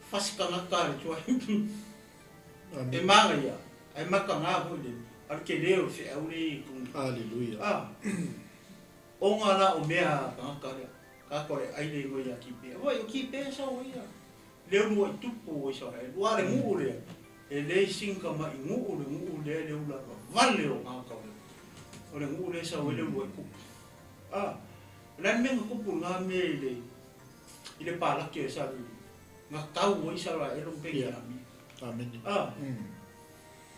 B: fasi tagata a le tribe. E magaia, ae makaga foi le, a le tele o le feau lea i totonu.
C: Aleluia.
B: A, ona la o mea a tagata lea, tagata o le ai le igoa ia Kipea. Oi, o Kipea sau ai ia. Le ulu ai tupu o Isaraelu. Ua le nuu lea, e le singa mai nuu le nuu lea le ula vale o tagata o le. O le nuu lea sau ai le ulu ai tupu. A, o le a le mea na tupu i na mea i le, i le palake o Isaraelu. Na tau ai Isaraelu ma Peniamina.
C: Amene.
B: A,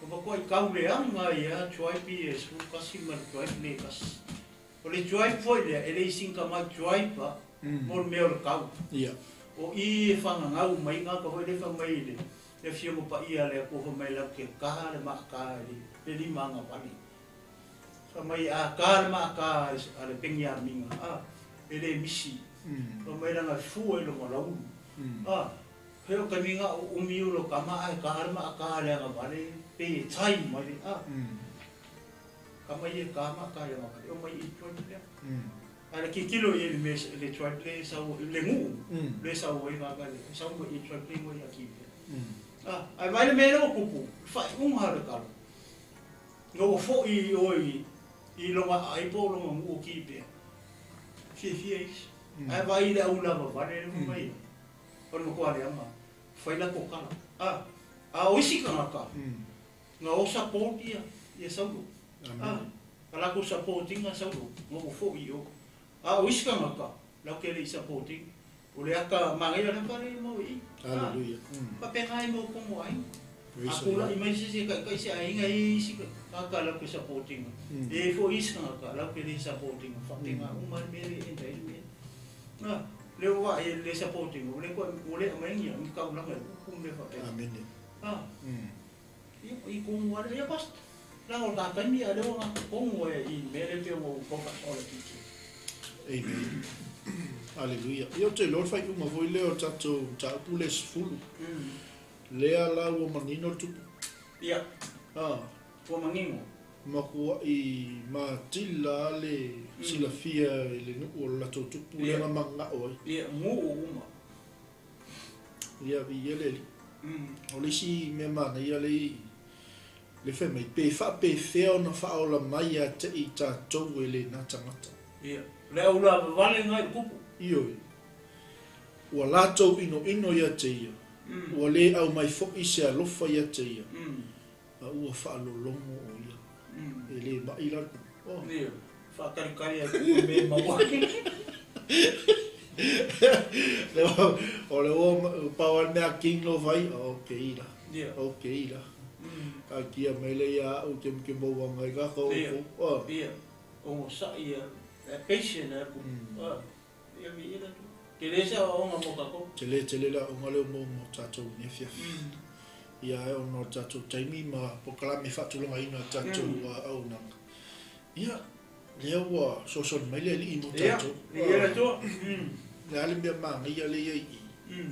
B: o matua i kau leaga ia tribe ia e 11 ma le tribe le tasi. O le tribe foi lea, e le singa mai tribe a, mo le mea o le kau.
C: Ia.
B: O i e whangangau mai ngā ka hoi le wha mai le, le Afioga Paia le Atua wha mai lau ke ka le maaka le, le lima anga vale. Wha mai a ka le maaka a le Peniamina, a, e le misi. Wha mai langa fua i longa laulu. A, he o kaminga o umi o lo kama a e ka le maaka le anga vale, pe e tai mai le, a. Kama i e ka maaka le anga vale, o mai i tribe lea. A le kikilo i le me, le tribe le sau, le nuu, le sau ai ngā le, sau mai i tribe le ngoi a ki. A, ai vai le mea lea ua kupu, faaiuga le tala. Na ua foi oi i longa aai po o longa nuu o Kipea. Fiafia isi. Ae vaai i le au lava vale le fai mai. O le matua leaga, fai latou tala. A, a o isi tagata, na o support ia, ia Saulo. A, a latou support ina Saulo, na ua foi i o. A o isi tagata, lau ke le i support ina. O le ata manaia le pale mau i.
C: Hallelujah.
B: Faapena ai mau komo aiga. A tula'i mai se isi e taʻitaʻi se aiga e i isi tagata latou te support ina. E i ai foi isi tagata latou te le support ina. Faapena uma le mea lea e enda ai le mea. A, lea ua vaai i le support ina, ua le toe, ua le aumaia ni ni taulaga e upu ma mea faapena.
C: Amene.
B: A, ia, i tonu lava lea. Ia pastor, leaga o le ta taimi a o lea ua gatotonu ai i le mea lea pei ona ou tau faasoa laitiiti ai.
C: Amen. Aleluia. Ia ou te iloa le faaiuga foi lea o le tatou mataupu lea 10. Lea la ua manino le tupu.
B: Ia.
C: A.
B: Ua manino.
C: Matuai matila lava le silafia i le nuu o le latou tupu lea na mananao ai.
B: Ia, nuu uma.
C: Ia, viia le Alii. O le isi mea manaia lea i le fai mai, pe faapefea ona faaola mai ia te i tatou e lena tagata.
B: Ia, le au lavavale lena i le tupu.
C: Ioe. Ua latou inoino ia te ia, ua le aumai foi se alofa ia te ia, a ua faalologo o ia. E le maʻi la le tupu. Oh.
B: Ia, faatalitali atu i mea e maua ai.
C: O le ua pau lava le mea a King lo fai, ok la.
B: Ia.
C: Ok la. Taatia mai lea ia au ke ke maua ai ka ka
B: Ia.
C: Oh.
B: Ia. Ogosaʻi ia, e patient e le tupu. Ia, viia le Atua. Tele se aoaoga mo tatou.
C: Tele tele le aoga lea mo mo tatou i lenei afiafi. Ia ae ona o le tatou taimi ma polokalame faatulagaina o le tatou auaunaga. Ia, lea ua fesoasoani mai le Alii mo tatou.
B: Ia, viia le Atua.
C: O le a le mea manaia lea e i ai i i?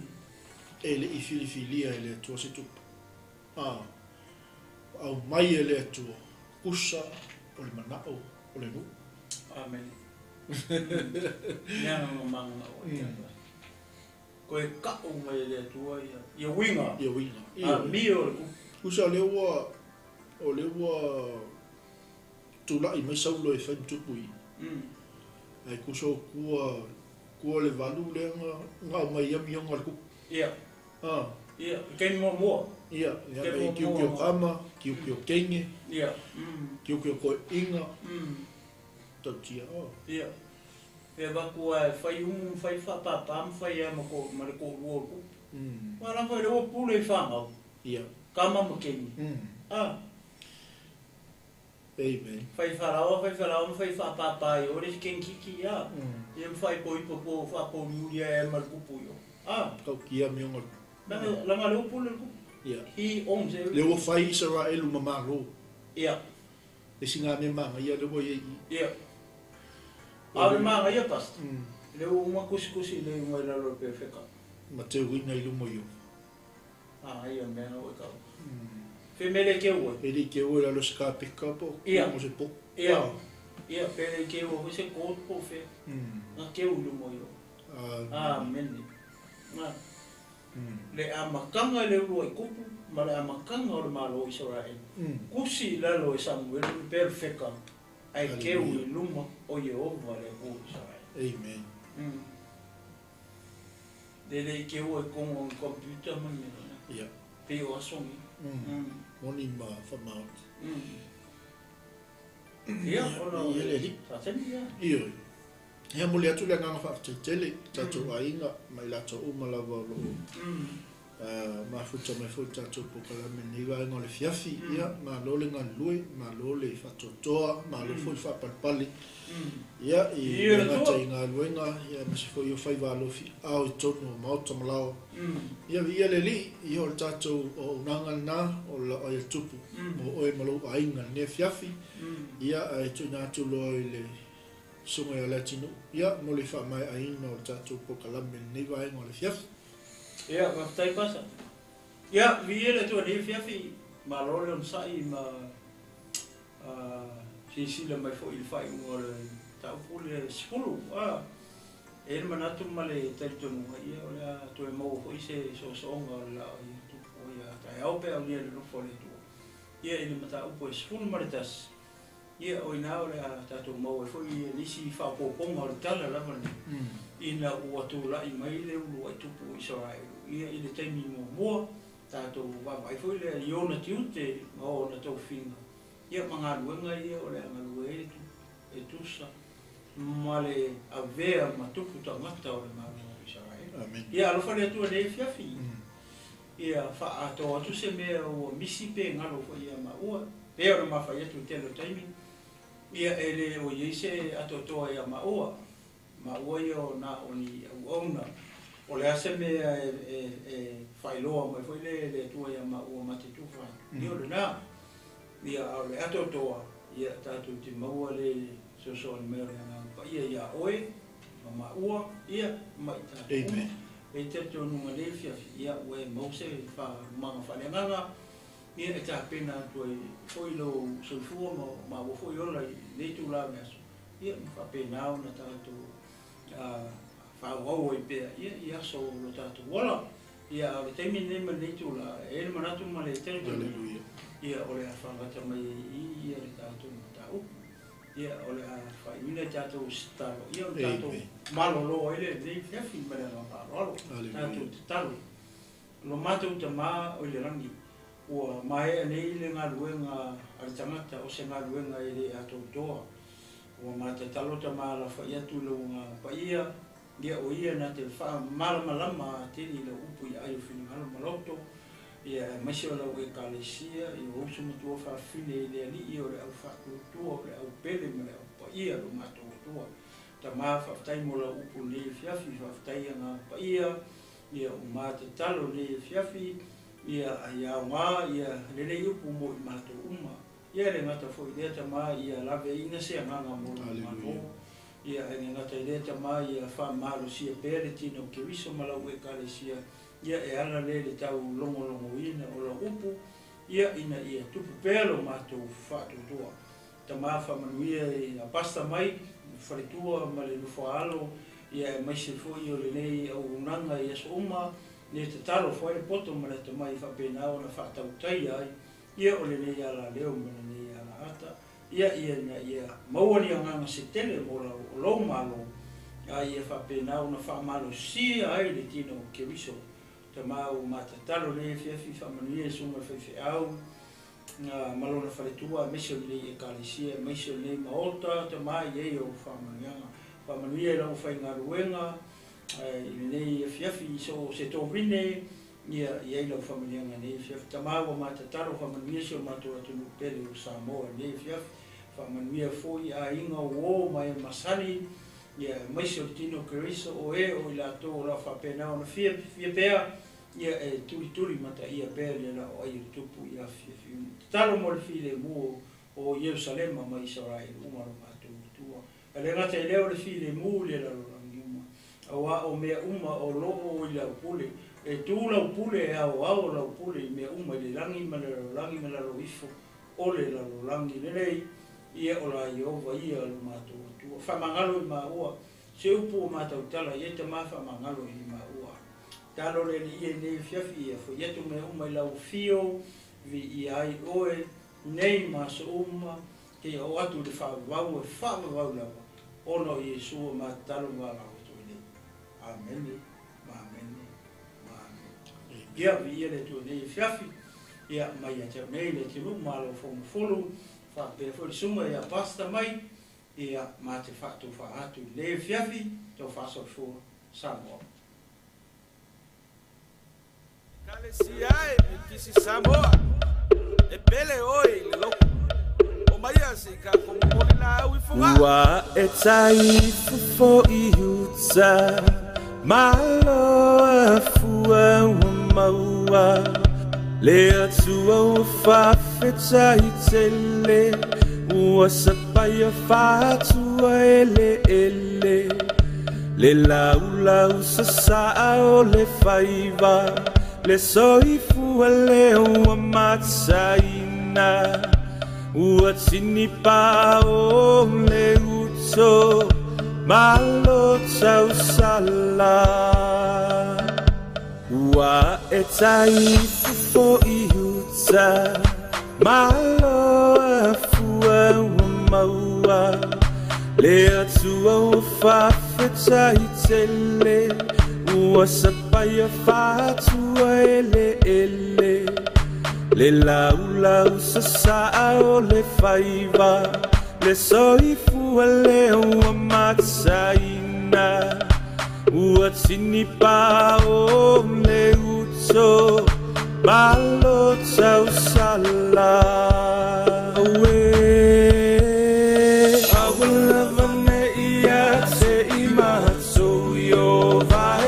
C: E le i filifilia e le Atua se tupu. A, ua aumai e le Atua, tusa o le manao o le nuu.
B: Amene. Le agaga mananao ai ia. Toe ka'u mai e le Atua ia ia uiga.
C: Ia uiga.
B: Amio o le kupu.
C: Tusa o lea ua o lea ua tula'i mai Saulo e fai ma tupu i. Ae tusa o tua tua le valu lea na na aumai ai amioga a le kupu.
B: Ia.
C: A.
B: Ia, i taimi muamua.
C: Ia, ia me i kiokio kama, kiokio kenge.
B: Ia.
C: Kiokio koeʻiga. Tautia, oh.
B: Ia. E avatu lava e fai umu ma fai faapapa ma fai lava ma ko, ma le toalua o le kupu. Aua lava e le ua pule i fanau.
C: Ia.
B: Kama ma kenge. A.
C: Amen.
B: Fai falaoa, fai falaoa ma fai faapapa i o le isi kengekiki, a. Ia ma faaipoipo po faapouliuli ae ma le kupu i o. A.
C: Tautia amioga o le
B: Leaga, leaga lea ua pule le kupu.
C: Ia.
B: He owns everything.
C: Lea ua fai Isaraelu ma Malo.
B: Ia.
C: Le isi na mea manaia lea ua i ai i i.
B: Ia. A o le manaia Pastor, lea ua uma tusitusi le iuga i lalo o le pefeka.
C: Ma teuina i luma i o.
B: Manaia mea na ua e tau. Fe mea le keu ai.
C: E le i keu ai lalo o se kapeka po o se po.
B: Ia. Ia, pe le i keu ai foi se gold po o fea. Na keu i luma i o. Amene. Na. Le amataga i le uluai tupu ma le amataga o le Malo o Isaraelu, tusi i lalo e Samuelu le perofeta ae keu i luma o Ieova le Atua o Isaraelu.
C: Amen.
B: Le le i keua i totonu o ni computer ma ni mea faapena.
C: Ia.
B: Pei o aso nei.
C: Moni ma faamaoni.
B: Ia, ona o le faataimi, ia.
C: Ioe. Ia momoli atu le agaga faafetai tele i tatou aiga ma i latou uma lava o lo o mafuta mai foi i le tatou polokalame i lenei vaega o le afiafi. Ia, malo le galulue, malo le faatoatoa, malo foi le faapalepale. Ia, i le gata i galuega, ia aemaise foi o faiva alofi ao i totonu o maota ma laoa. Ia, viia le Alii, ia o le tatou auaunaga lena o le laoai a le Tupu mo oe ma lou aiga i lenei afiafi. Ia, ae tuuina atu loa i le Susuga ia Leatinuu, ia, mo le faamaeaina o le tatou polokalame i lenei vaega o le afiafi.
B: Ia, faafetai Pasa. Ia, viia le Atua i lenei afiafi, malo le onosai ma silasila mai foi i le faaiuga o le mataupu le 10. A, e i ai le manatu ma le talitonuga, ia, o le a toe maua foi se soosooga o le laa o Tupu ia taeao pe a aulia i le alofa o le Atua. Ia, i le mataupu e 11, Ia, o i ina o le a tatou maua ai foi nisi faaopoopoga o le tala lava lenei, ina ua tulai mai le uluai tupu o Isaraelu, ia, i le taimi muamua, tatou vaavaai foi lea i ona tiute ma ona tofiga, ia, ma galuega ia o le a galue ai le tupu e tusa ma le avea ma tupu tagata o le Malo o Isaraelu. Ia, alofa le Atua i lenei afiafi, ia faaatoa atu se mea ua misi pe galo foi ia maua, pei ona ma fai atu i le tele o taimi, ia e le o i ai se atoatoa ia maua, maua ia o na o ni auauna, o le a se mea e faailoa mai foi le le Atua ia maua ma te tufa atu, ia o lena, ia a o le atoatoa, ia tatou te maua le fesoasoani mai o le Agaga Paia ia oe ma maua, ia ma i tatou uma. E talitonuga nei afiafi, ia ua e maua se faalumaga faaleagaga, ia e tapena atu ai foi lou soifua ma maua foi ola i lenei itula o le aso, ia ma faapena ona tatou faaauau ai pea ia i aso o lo tatou ola. Ia a o le taimi lenei ma lenei itula, e i ai le manatu ma le talitonuga, ia o le a faagata mai ai i i ia le tatou mataupu. Ia, o le a faaiuina i tatou tatalo, ia ona tatou malolo ai lea i lenei afiafi ma le agaga faaaloalo. Tatou tatalo. Lo matou Tama o i le lagi, ua maea nei le galuega a le tagata, o se galuega e le atoatoa. Ua ma tatalo Tama alafai atu i lou Agaga Paia, ia o Ia na te faamalamalama atili i lau upu i aai o finagalo ma loto, Ia, aemaise o lau Ekalesia, i o uso matua faafine i le Alii o le au faatuatua, o le au pele ma le au paia lo matou Atua. Tama, faafetai mo lau upu i lenei afiafi, faafetai Agaga Paia, ia ua ma tatalo i lenei afiafi, ia ia aoga ia lenei upu mo i matou uma. Ia e le gata foi i lea Tama, ia laveaiina se agaga mo lau Malo. Ia e le gata i lea Tama, ia faamalosia pea le tino o Keriso ma lau Ekalesia, ia e ala lea i le tau logologoina o lau upu, ia ina ia tupu pea lo matou faatuatua. Tama faamanuia i a Pastor Mike, le faletua ma le nofoaalo, ia aemaise foi o lenei auaunaga i aso uma, ne tatalo foi le poto ma le atamai faapena ona faatautaia ai ia o lenei alaleo ma lenei alaata, ia ia ina ia maua ni agaga se tele mo lau o lou Malo, a ia faapena ona faamalosia ai le tino o Keriso. Tama ua matatalo lenei afiafi faamanuia i susuga i le faifeau, ma lona faletua, aemaise o lenei Ekalesia, aemaise o lenei Maota, Tama, i ai ou faamanuiaga. Faamanuia i lau faigaluega i lenei afiafi i so o se tovine, ia i ai lau faamanuiaga i lenei afiafi. Tama, ua matatalo, faamanuia si o matou atunuu pele o Samoa i lenei afiafi. Faamanuia foi aiga o uo ma e masani, ia aemaise o le tino Keriso, o e o i latou o lo o faapena ona fia fia pea, Ia e tulituli mataia pea le laoai o le tupu i afiafi uma. Tatalo mo le filemu o Ierusalema ma Isaraelu uma lo matou Atua. E le gata i lea o le filemu i le lalolagi uma, auā o mea uma o lo o i lau pule. E tu lau pule, e aoao lau pule i mea uma i le lagi ma le lalolagi ma lalo ifo o le lalolagi lenei. Ia o la Ieova ia lo matou Atua. Faamagalo i maua se upu o matautala i ai tama faamagalo i maua. Talo le Alii i nei afiafi ia foi atu mea uma i lau afio, viia ai oe, nei ma aso uma, keia oo atu i le faavavau e faavavau lava, ona o Iesu ua matatalo ma valaau atu ai nei. Amene, ma amene, ma amene. Ia, viia le Atua i nei afiafi, ia, mai ia te au nei le atunuu malo Fougafulu, faapea foi le susuga ia Pastor mai, ia, ma te faatofa atu i lenei afiafi, tau faasoifua Samoa.
A: Ekalesia e Mikisi Samoa, e pele oe i le loku. O maia se i kākou momoli lāau i Fogaa. Ua e tai fofo i uta, malo a fua ua maua, le Atua ua faafetai tele, ua sapaia faatua eleele. Le laulau sasaa o le faiva, le soifua lea ua mataina, ua tinipa o le uto, malo tausala. Ua e tai fofo i uta, malo a fua ua maua, Le Atua ua faafetai tele, ua sapaia faatua eleele. Le laulau sasaa o le faiva, le soifua lea ua mataina, ua tinipa o le uto, malo tausala. Auē! Aua lava ne i ia te i matou Ieova e,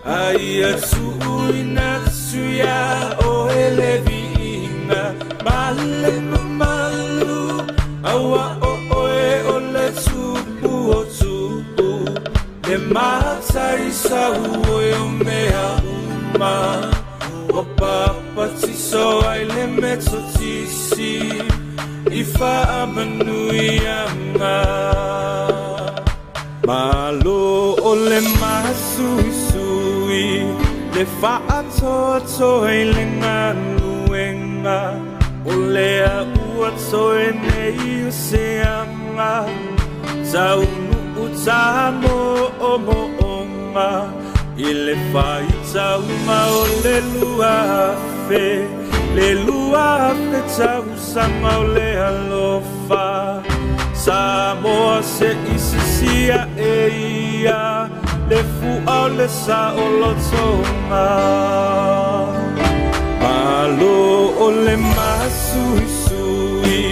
A: a ia tuuina atu iā oe le viiga ma le mamalu, auā o oe o le Tupu o tupu, le Matai sauoi o mea uma, ua papatiso ai le Metotisi i faamanuiaga. Malo o le masuisui, le faatoatoa i le galuega, o lea ua toe nei o se aga, taunuu tamoomoonga i le faitauga o le 2000, le 2000 tausaga o le alofa. Samoa se i sisia e ia le fua o le saolotoga. Malo o le masuisui,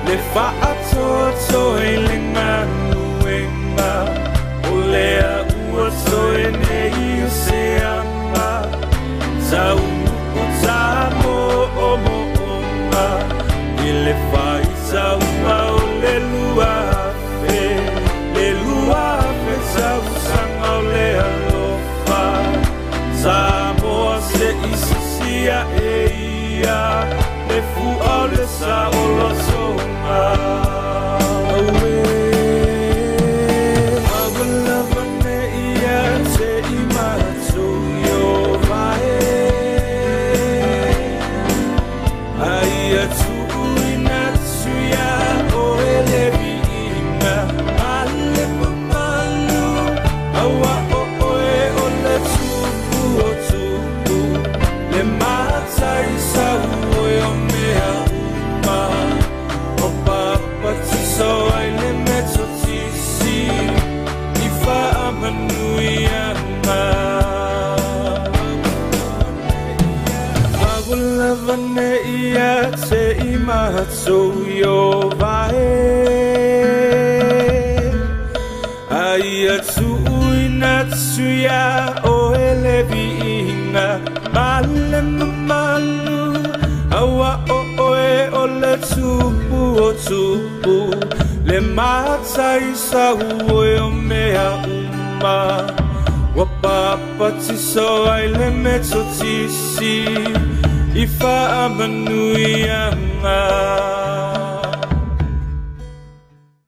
A: le Faatoatoa i le galuega o lea ua toe nei o se aga taunuu tamoomooga i le faitauga o le 2000, le 2000 tausaga o le alofa. Samoa se'i sisi aʻe ia le fua o le saolotoga. Auē, a ua lava nei ia te i matou Ieova e, a ia tuuina atu iā oe le viiga ma le mamalu, auā o oe o le Tupu o tupu, le Matai sauoe o mea uma. Ua papatiso ai le Metotisi i faamanuiaga. A ua lava nei ia te i matou Ieova e, a ia tuuina atu iā oe le viiga ma le mamalu, auā o oe o le Tupu o tupu, le Matai sauoe o mea uma. Ua papatiso ai le Metotisi i faamanuiaga.